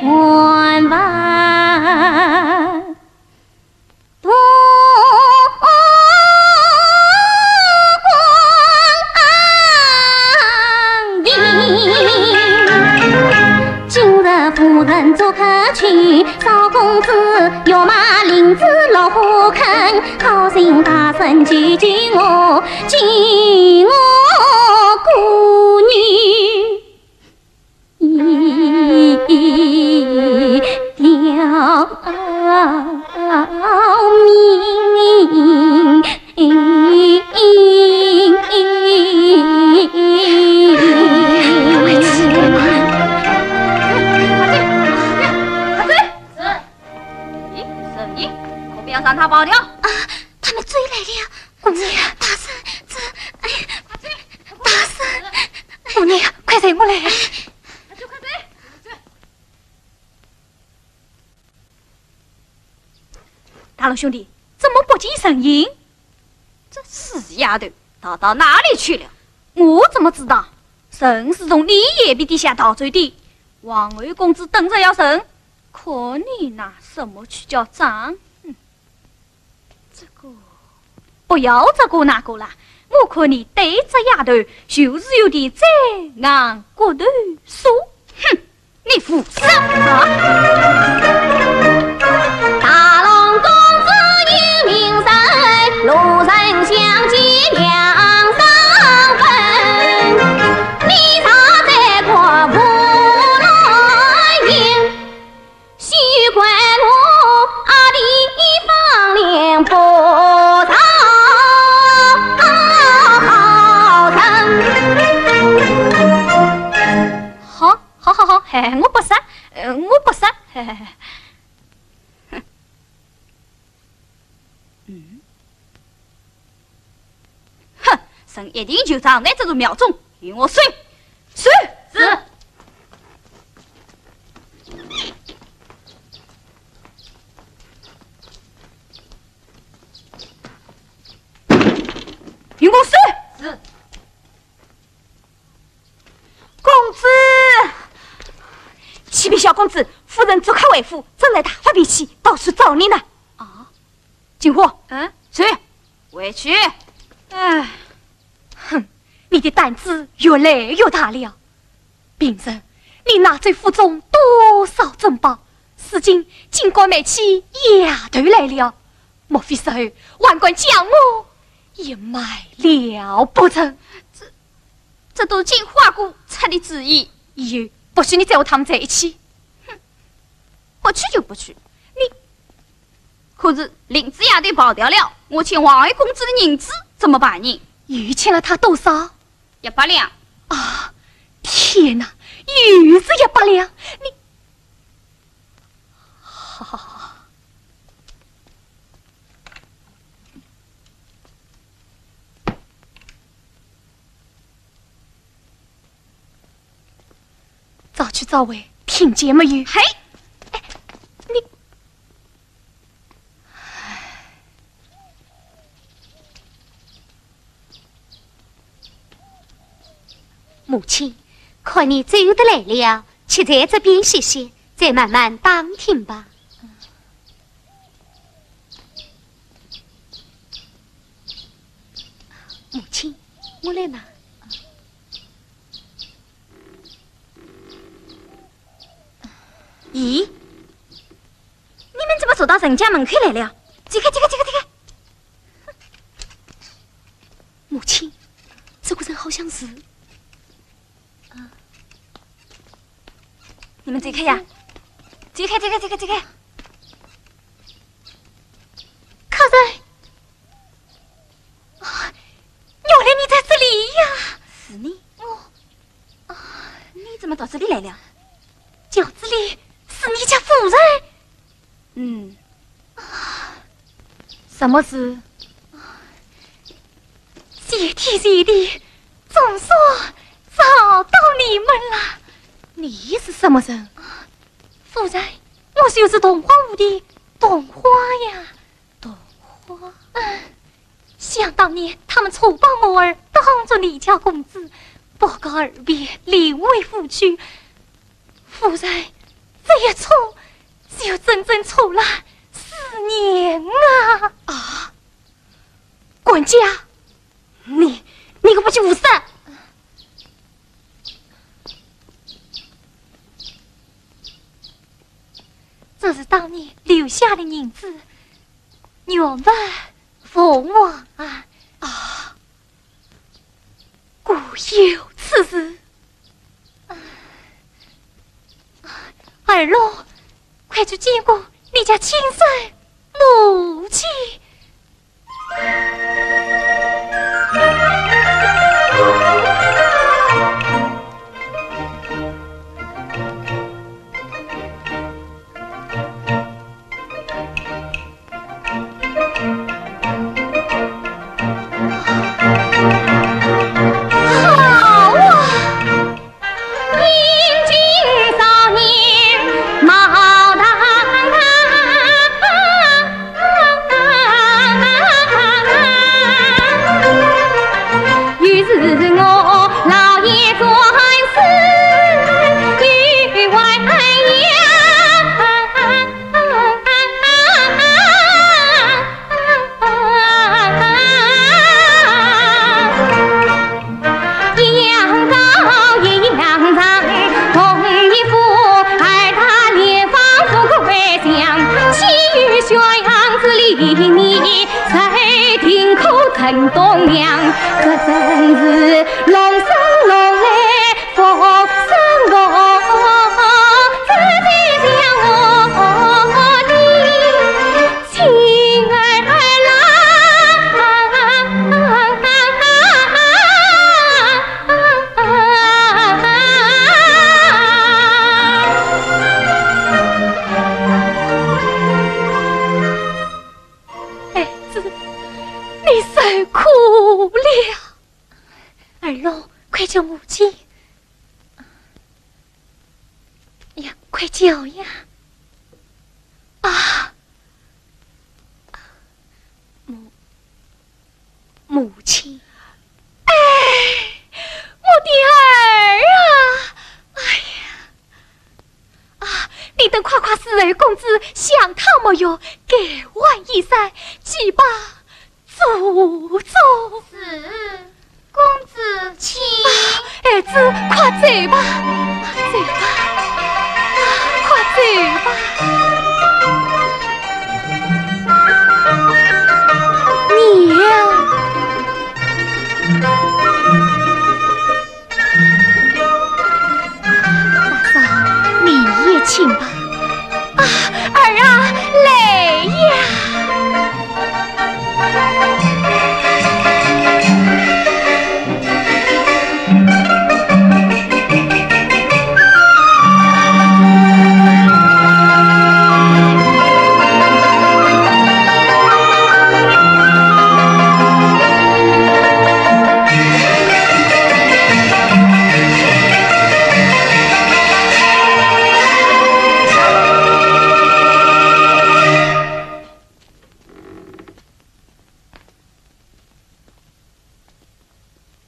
半弯。 今日夫人做客去，少公子，要骂林子落花坑，好心大人救救我，救我姑娘。 一条命。咦，是你，可不要让他跑掉。啊，他们追来了。姑娘，大人，这，哎，大人，姑娘，快随我来。快走，快走。 大龙兄弟，怎么不见人影？这死丫头逃到哪里去了？我怎么知道？人是从你眼皮底下逃走的。王侯公子等着要人，看你拿什么去叫账？哼，这个，不要这个那个啦，我看你对这丫头就是有点真硬骨头疏。哼， 你胡说！大龙公子有名声，路人相见两三分。你常在刮胡乱言，休怪我地方脸不饶好人。好， 好好好，嘿，我不杀，呃，我不杀，嘿嘿嘿。嗯。哼，人一定就藏在这座庙中，与我搜，搜。是。与我搜。是。 公子！启禀小公子，夫人昨刻回府，正在大发脾气，到处找你呢。啊？金虎，嗯？谁？回去。哎，哼，你的胆子越来越大了。平日你拿走府中多少珍宝，如今竟敢卖起丫头来了。莫非日后还敢将我也卖了不成？这 这都是金虎阿哥出的主意。以后不许你再和他们在一起。哼，不去就不去。你，可是林子丫头跑掉了，我欠王侯公子的银子怎么办呢？又欠了他多少？一百两。啊，天哪，又是一百两！你，好好好。 早去早回，听见没有？嘿，哎，你，母亲，看你走得来了，且在这边歇歇，再慢慢打听吧。 母亲，我来拿。咦，你们怎么走到人家门口来了？走开，走开，走开，走开！母亲，这个人好像是……你们走开呀！走开，走开，走开，走开！客人，啊，原来你在这里呀！是你？我……啊，你怎么到这里来了？轿子里是你家夫人。嗯。什么事？谢天谢地，总算找到你们了。你是什么人？夫人，我就是桐花屋的桐花呀。桐花？嗯，想当年他们戳破我儿当着你家公子，不告而别，另为夫婿。夫人，这一戳就整整戳了四年啊！啊，管家，你，你个不孝子！这是当年留下的银子，原物奉还啊。啊，果有此事？儿郎，快去见过你家亲生母亲。孩子，你受苦了。儿郎，快叫母亲。呀，快叫呀！啊！母，母亲。哎，我的儿啊！哎呀！ 啊，你等快快侍候公子，想他没有，改换衣衫，祭拜祖宗。是，公子请。啊，儿子，快走吧，啊，走吧，啊，快走吧。娘。 大嫂，你也请吧。啊，儿啊，来呀！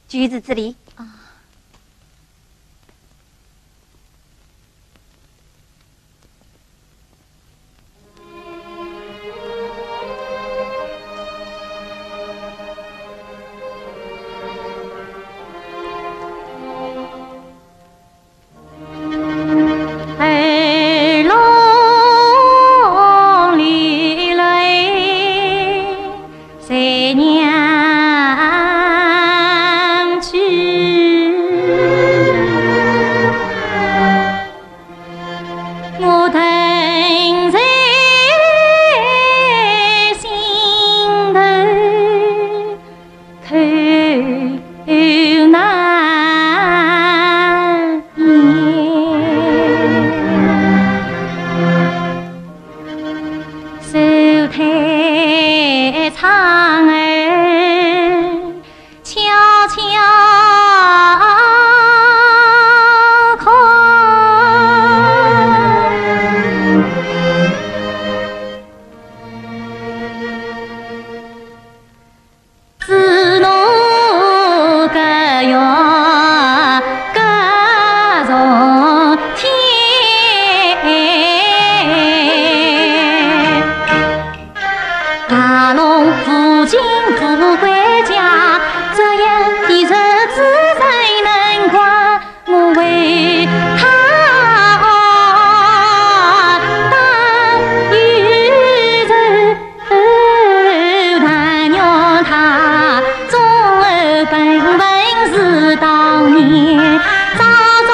橘子这里。啊。我等在心头口难言。手推窗儿 悄悄看。自侬隔月隔重天。 大弄无情无归家，这样的日子谁能过？我为他担忧愁，但愿他终日本分事当年，早早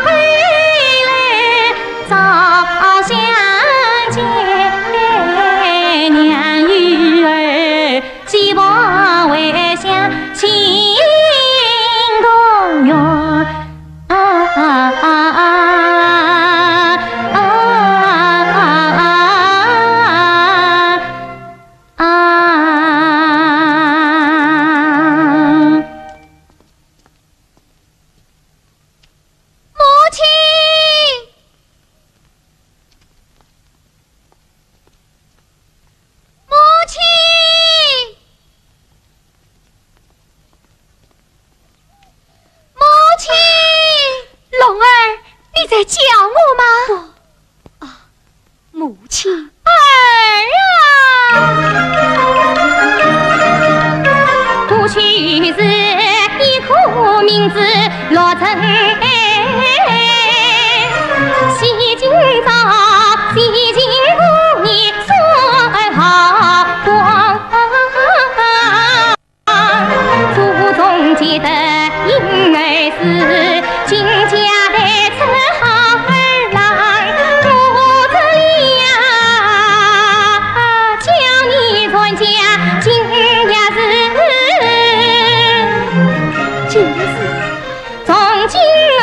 归来。 早相见，娘与儿既不回乡，情同远。啊啊啊啊啊啊啊！ 母亲，母亲，母亲。龙儿，你在叫我吗？不，啊， 母亲。儿啊！过去是一颗明珠落成灰，洗尽妆，洗尽污泥，算好光。 祖宗积德应儿子，金家代子好儿郎。我这里呀，叫你全家今夜是今夜是从今儿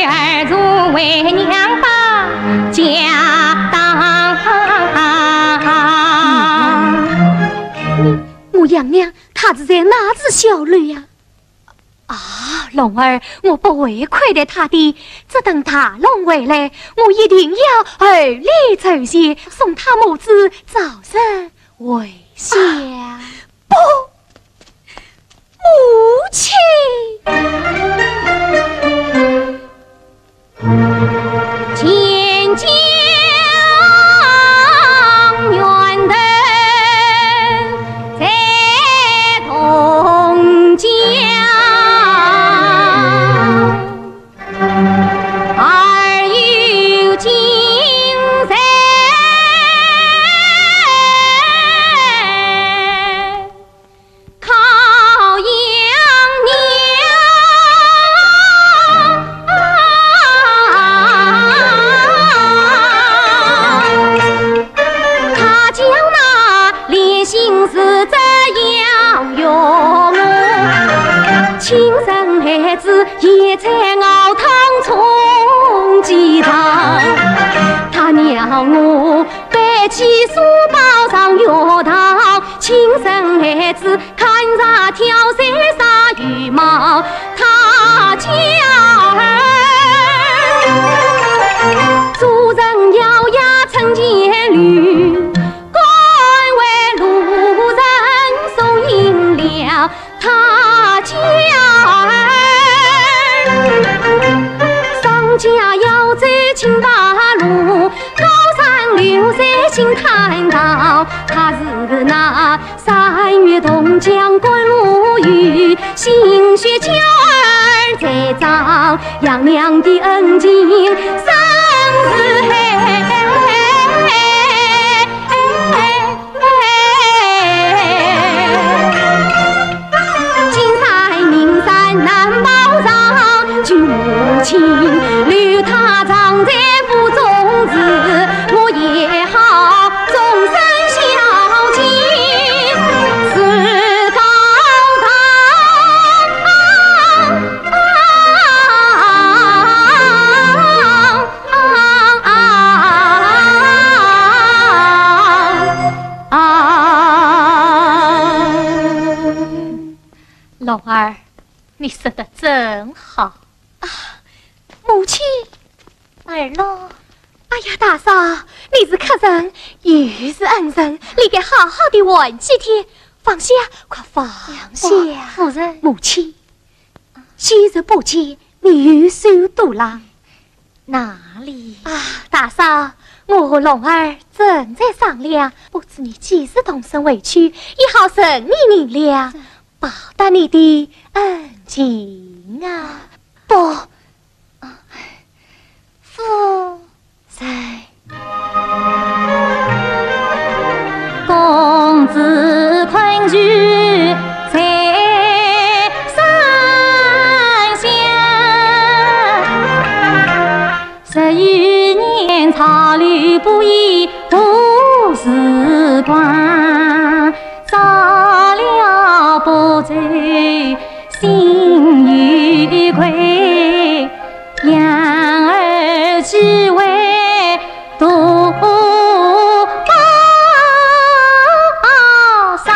儿做为娘把家当。我杨娘 她是在哪处小楼呀？啊，龙儿，我不会亏待她的，只等大龙回来，我一定要厚礼酬谢，送她母子早日回乡。啊，不，母亲！ 千江源头在东江，而有今在 靠养娘。他讲那连心事这样用，亲生孩子也在熬汤冲鸡汤。他让我背起书包上学堂， 亲生孩子看啥挑三啥羽毛，他家儿做人咬牙撑前路，甘为路人送行了。 他家儿，商家要走青白路，高山流水尽坦荡。他是那三月同江赶路雨，心血娇儿在掌，杨娘的恩情深似海。 金山银山难报上，救母亲留她葬在儿，你说得真好。啊，母亲。儿咯。哎呀，大嫂，你是客人，又是恩人，你该好好地玩几天。放下，快放下。不，夫人。母亲，昔日不见，你又瘦多啦。哪里？啊，大嫂，我和龙儿正在商量，不知你几时动身回去，也好存你银两，报答你的恩情啊。不，夫人。公子困居在山下，十余年潮流不已度时光，烧了不走心有愧。 两儿几位都高山，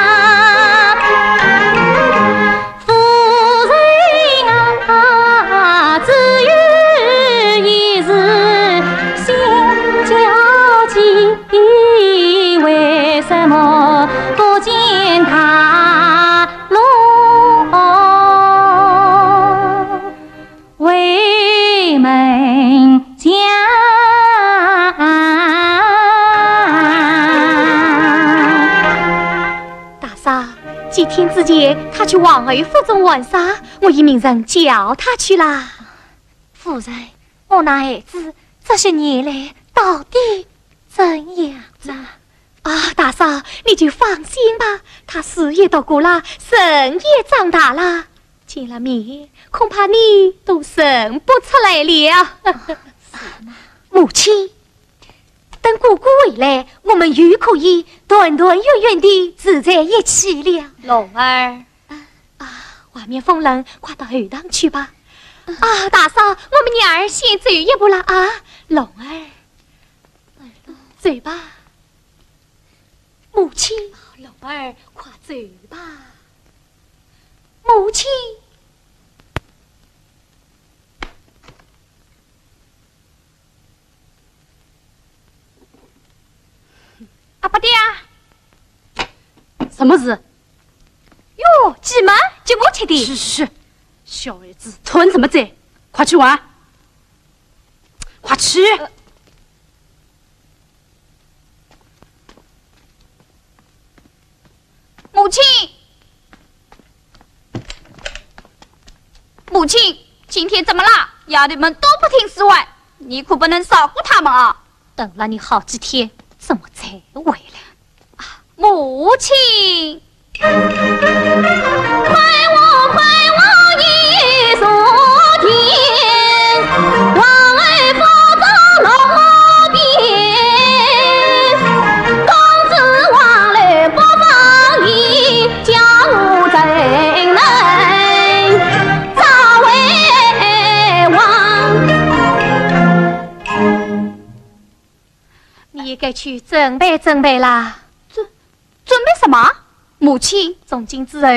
夫人啊，只有一事心焦急，为什么不见她落？ 回门墙。大嫂，几天之前，她去王侯府中玩耍，我已命人叫她去啦。夫人，我那孩子这些年来到底怎样了？啊，大嫂，你就放心吧，她书也读过了，人也长大了，见了面，恐怕你都认不出来了。母亲，等哥哥回来，我们又可以团团圆圆地住在一起了。龙儿。啊，外面风冷，快到后堂去吧。啊，大嫂，我们娘儿先走一步了啊。龙儿，走吧。母亲。龙儿，快走吧。母亲。 阿伯爹。什么事？哟，鸡嘛，给我吃的。是是，小孩子，穿什么嘴？快去玩，快去。呃， 母亲，母亲，今天怎么了？丫头们都不听使唤，你可不能少顾她们啊！等了你好几天，怎么才回来？啊，母亲。 你也该去准备准备啦。准，准备什么？母亲，从今之后，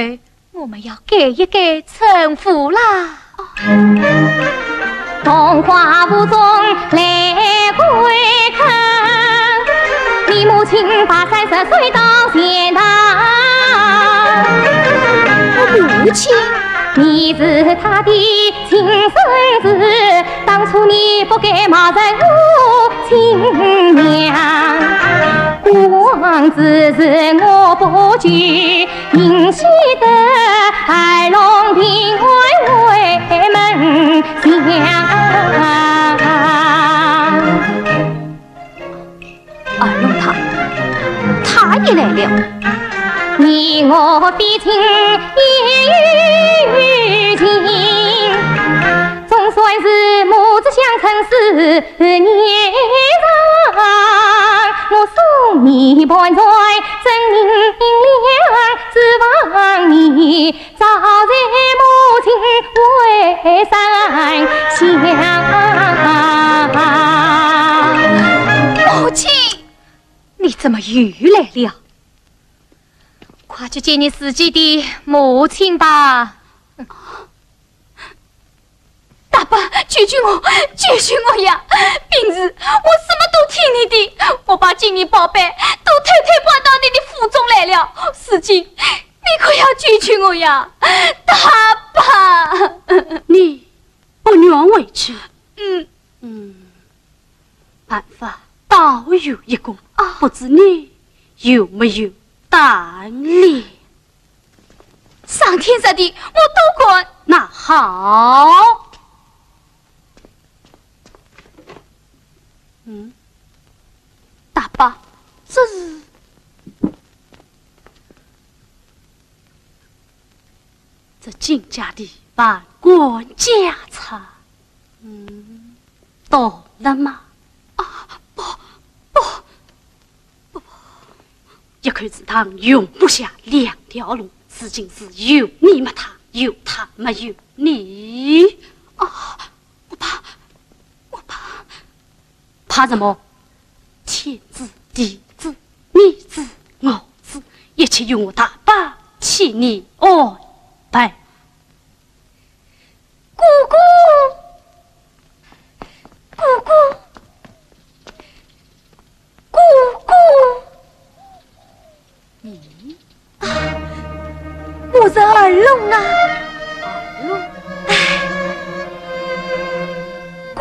我们要改一改称呼啦。哦。 母亲。 二龙他，他也来了。母亲，你怎么又来了？快去见你自己的母亲吧。大伯，救救我，救救我呀！平时我什么都听你的，我把金银宝贝都偷偷搬到你的府中来了，如今你可要救救我呀，大伯！你不愿回去？嗯。嗯，办法倒有一个，啊。不知你有没有胆量？上天下地，我都敢。那好。嗯，大伯，这是？这金家的万贯家财，嗯，懂了吗？啊，不，不，一口祠堂容不下两条龙，如今是有你没他，有他没有你。啊，我怕，我怕。怕什么？天子、地子、你子、我子，一切由我大伯替你安排。 姑姑，姑姑，姑姑。咦？啊，我是二龙啊。二龙？哎，姑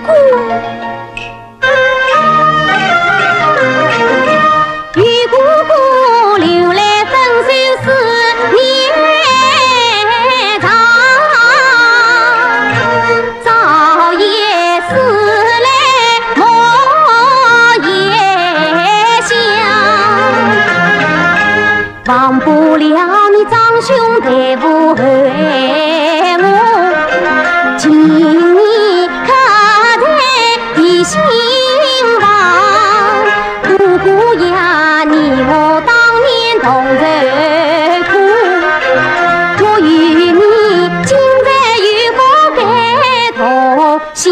姑。 与哥哥留来分手思念长，朝夜思来梦也想。 忘不了你长兄待父厚爱我，情义刻在的心房。哥哥呀，你我当年同受苦，我与你今日又不该同享。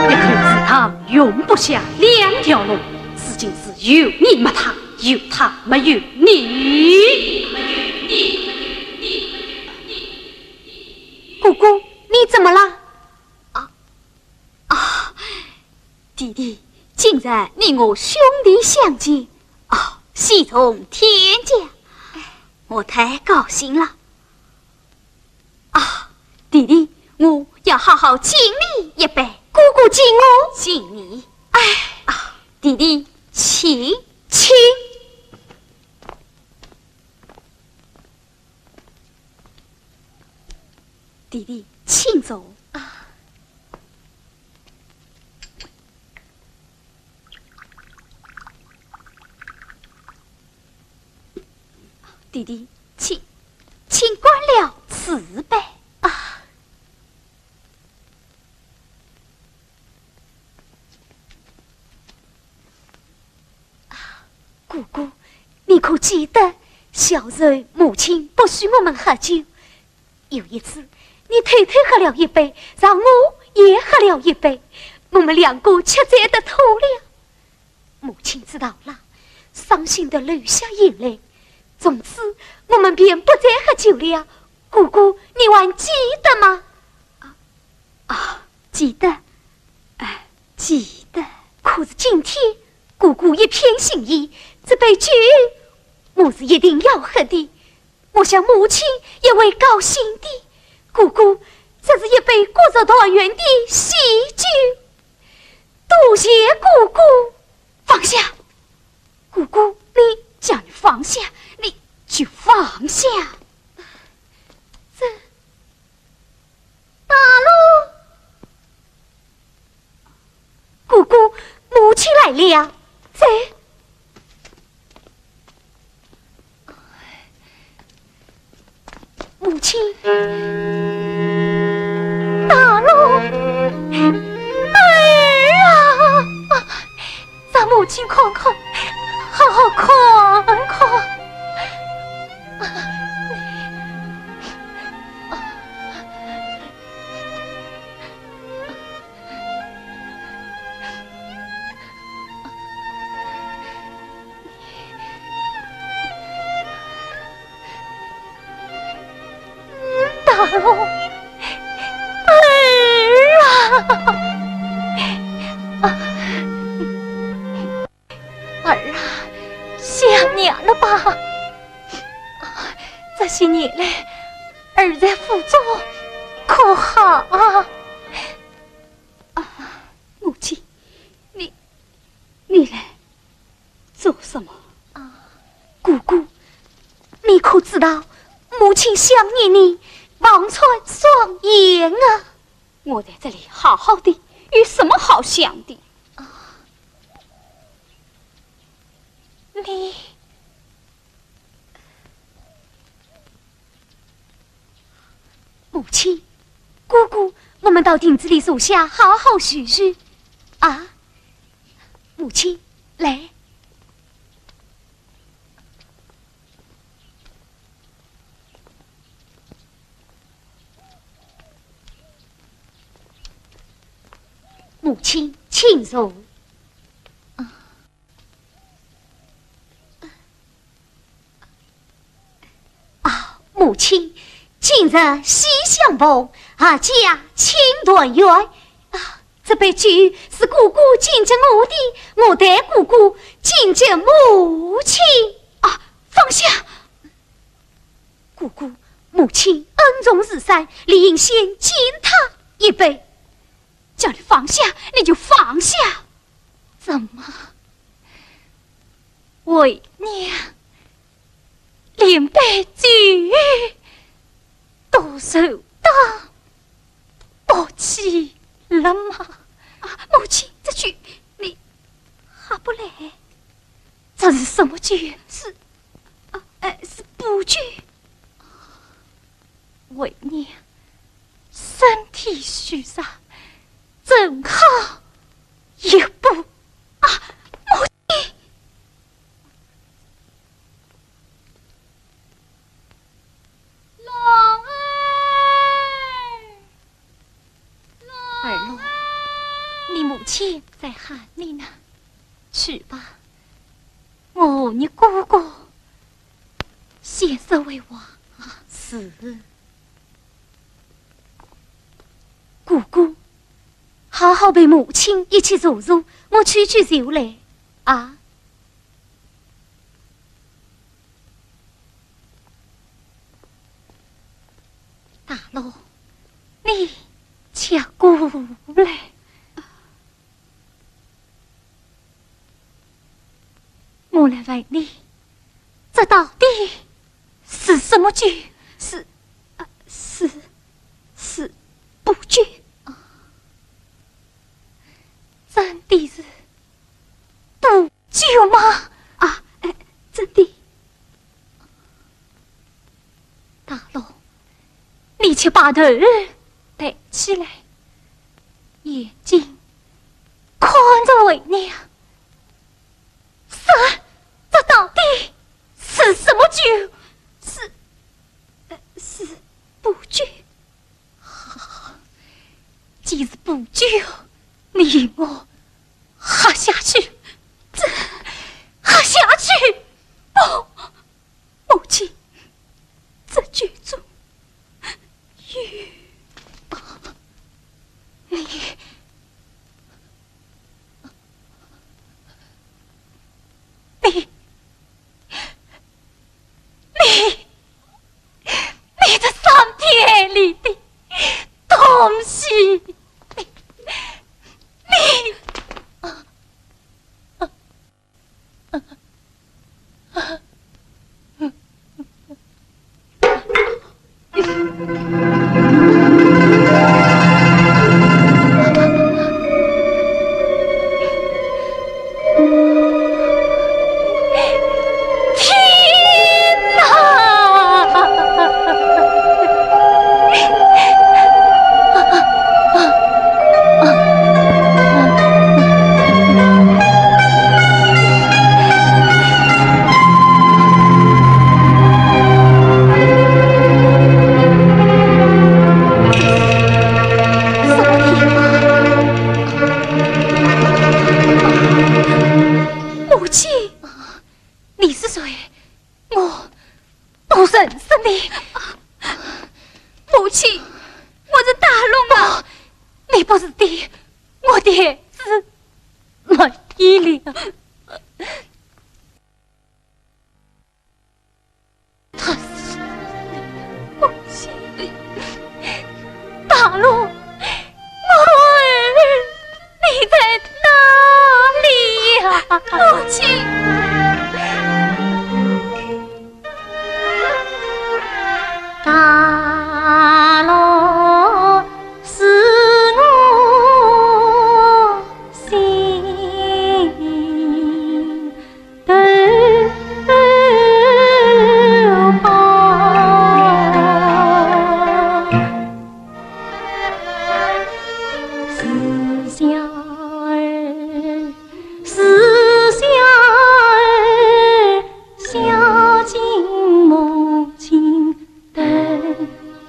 一口祠堂容不下两条龙，如今是 有你没他，有他没有你。姑姑，你怎么了？啊，啊，弟弟，今日你我兄弟相见，哦，喜从天降，我太高兴了。 啊，弟弟，我要好好敬你一杯。姑姑敬我？敬你。哎，啊，弟弟，请。请。弟弟，请坐。啊。 弟弟，请，请干了此杯。啊。啊，姑姑，你可记得小时候母亲不许我们喝酒？有一次，你偷偷喝了一杯，让我也喝了一杯，我们两个吃醉得吐了。 母亲知道了，伤心得流下眼泪。从此，我们便不再喝酒了。姑姑，你还记得吗？啊，啊，记得，哎，记得。可是今天，姑姑一片心意，这杯酒，我是一定要喝的。 我想母亲也会高兴的。姑姑，这是一杯国色团圆的喜酒，多谢姑姑。放下！姑姑，你，叫你放下，你就放下。这，大龙。 姑姑，母亲来了。在。母亲。大龙。儿啊！让母亲看看，好好看看。儿啊，儿啊，想娘了吧？啊，这些年来，儿在府中可好啊？啊，母亲，你，你来做什么？啊，姑姑，你可知道母亲想念你，望穿双眼啊！我在这里好好的，有什么好想的？啊，你，母亲，姑姑，我们到亭子里坐下，好好叙叙。啊，母亲，来。母亲，请坐。啊。 啊，母亲，今日喜相逢，阖家庆团圆。啊，这杯酒是姑姑敬给我的，我代姑姑敬给母亲。啊，放下！姑姑，母亲恩重如山，理应先敬她一杯。叫你放下，你就放下。怎么？ 为娘连杯酒都受到不起了吗？啊，母亲，这酒你喝不来。这是什么酒？是，啊，呃，是补酒。为娘身体虚弱，正好一补。啊，母亲！ 儿啊，你母亲在喊你呢，去吧，我和你哥哥先说回话啊。是。哥哥，好好陪母亲一起坐坐，我取取酒来啊。 大郎，你且过来。我来问你，这到底是什么酒？是，啊，是，是补酒。啊，真的是补 酒吗？啊，哎，真的。大郎，你且把头抬起来，眼睛看着为娘。说，这到底是什么酒？是，呃，是补酒。 好，既是补酒，你与我喝下去，这，喝下去！不，母亲，这酒中有，你，你，你， 你这伤天害理的东西！你，你，是的，我的儿子没有了。他是母亲，大龙，我儿，你在哪里呀？母亲。 大路是我心头宝。是小儿，是小儿，孝敬母亲，等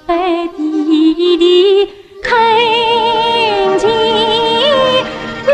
待爹爹看见来。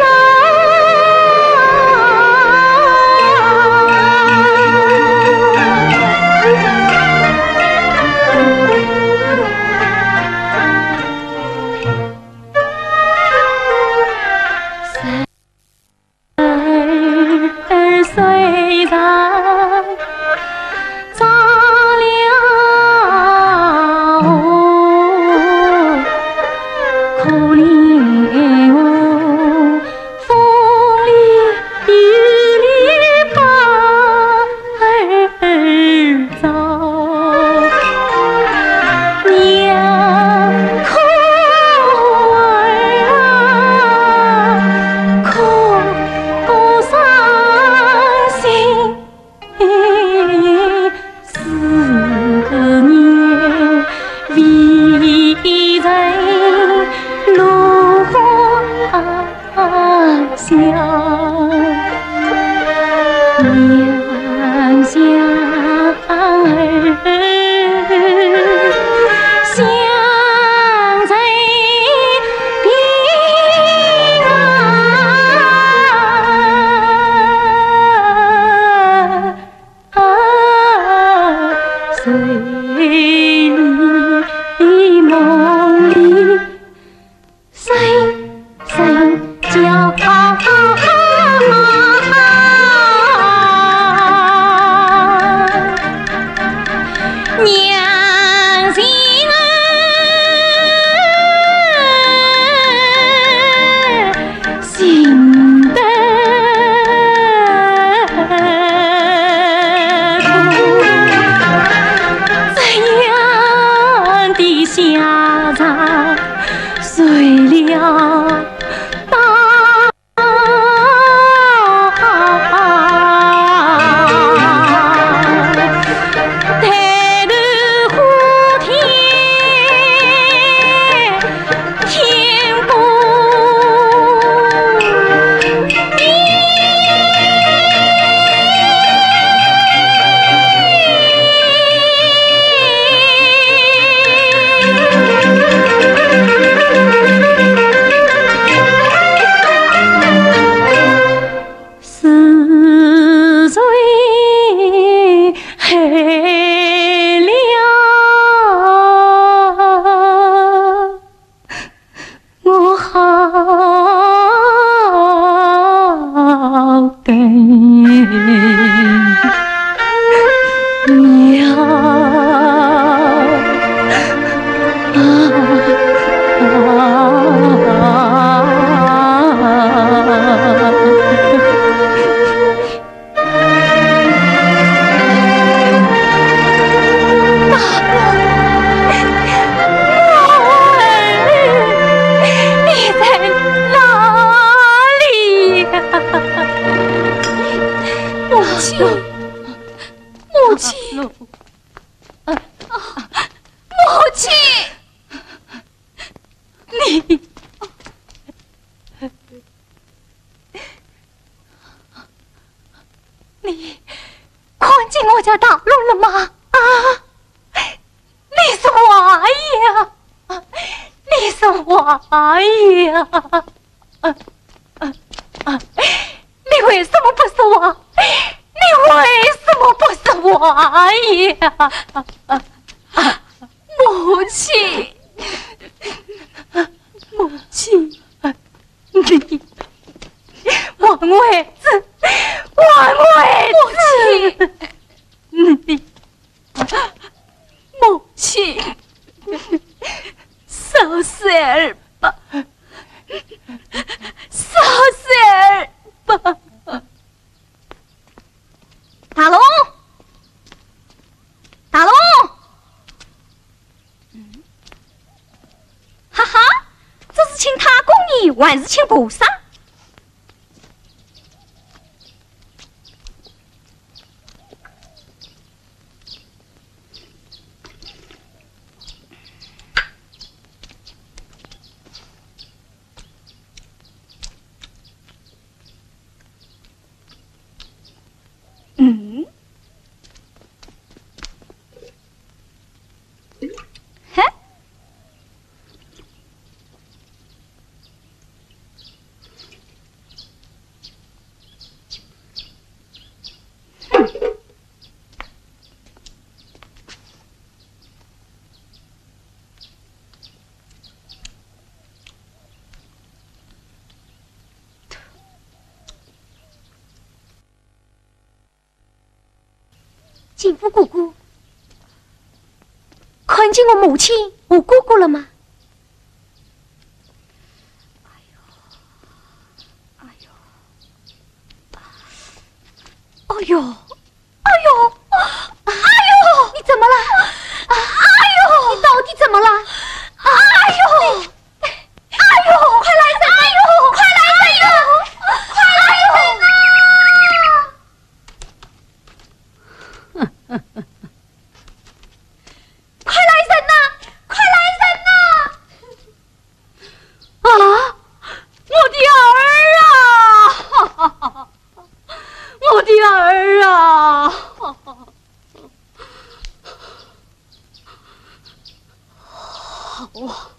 你看见我家大龙了吗？啊，你说话呀！你说话呀！啊，啊，啊，你为什么不说话？你为什么不说话呀？啊，啊，母亲，母亲。吧。大龙，大龙，嗯，哈哈，这是请他供你，还是请菩萨？ 嗯？嘿？ 金福哥哥，看见我母亲和哥哥了吗？哎呦，哎呦，哎呦，哎呦，哎呦，你怎么了？哎呦，你到底怎么了？哎呦！ 哎呦，快来人呐！哎呦，快来人呐！快来人呐！快来人呐！快来人呐！啊，我的儿啊！我的儿啊！ 好啊，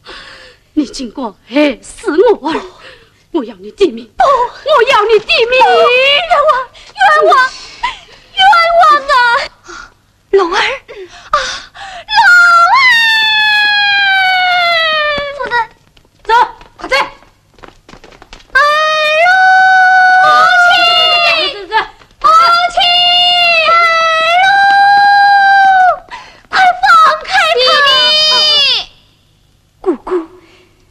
你竟敢害死我儿！我要你抵命！不，我要你抵命！冤枉，冤枉，冤枉啊！龙儿，啊，龙儿！夫人，走，快走！ 哎呦！母亲！母亲！哎呦！快放开他！弟弟！哥哥，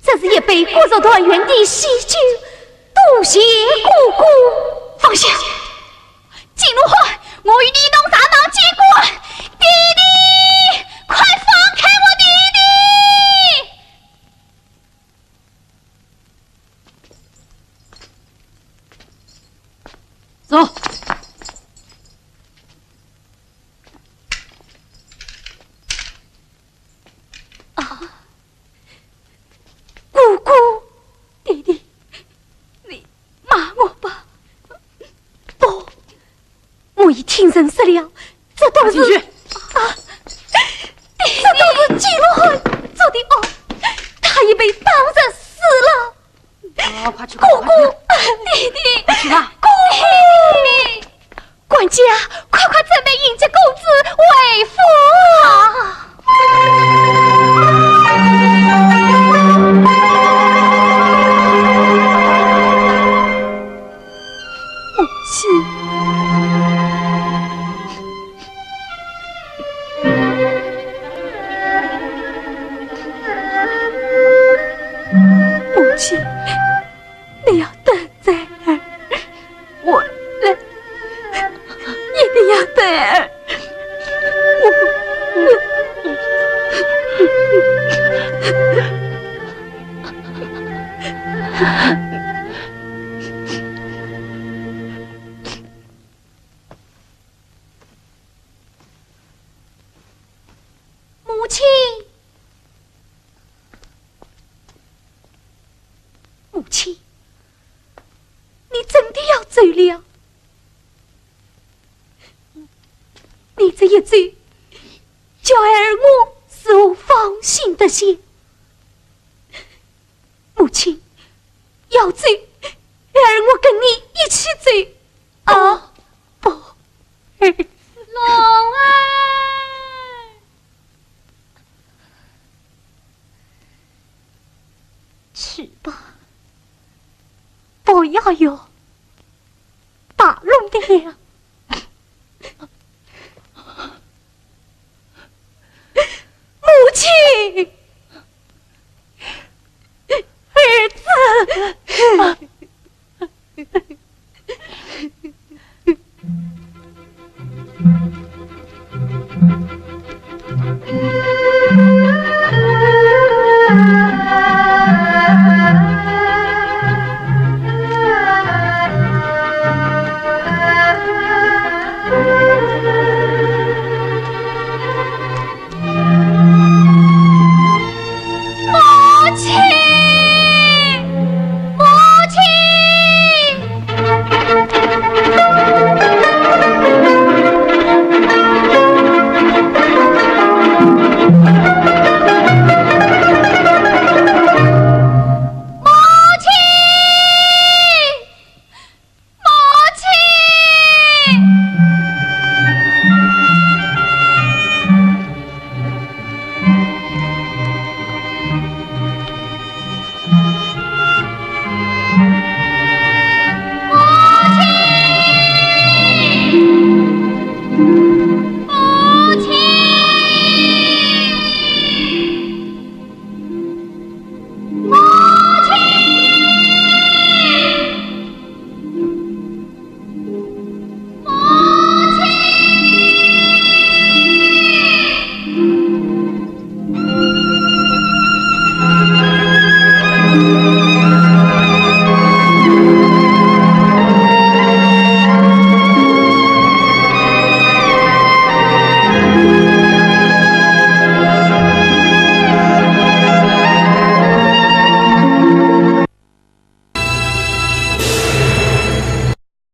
这是一杯骨肉团圆的喜酒，多谢哥哥。放下！金如海，我与你一同上当见官！弟弟，快放开我弟弟！ 走。啊，哥哥，弟弟，你骂我吧。不， 我已听人说了，这都是，进去。啊，这都是金如海做的哦，他已被当场死了。啊，快去，哥哥，快去。弟弟，快去吧。哥哥，管家，快快准备迎接公子回府。好。 母亲，母亲，你要等在儿，我来，一定要等儿。 母亲，母亲，你真的要走了？你这一走，叫儿我如何放心得下？ 母亲，要走，儿我跟你一起走。啊，不，儿子。龙儿。去吧，不要有 打龙的呀。母亲，儿子。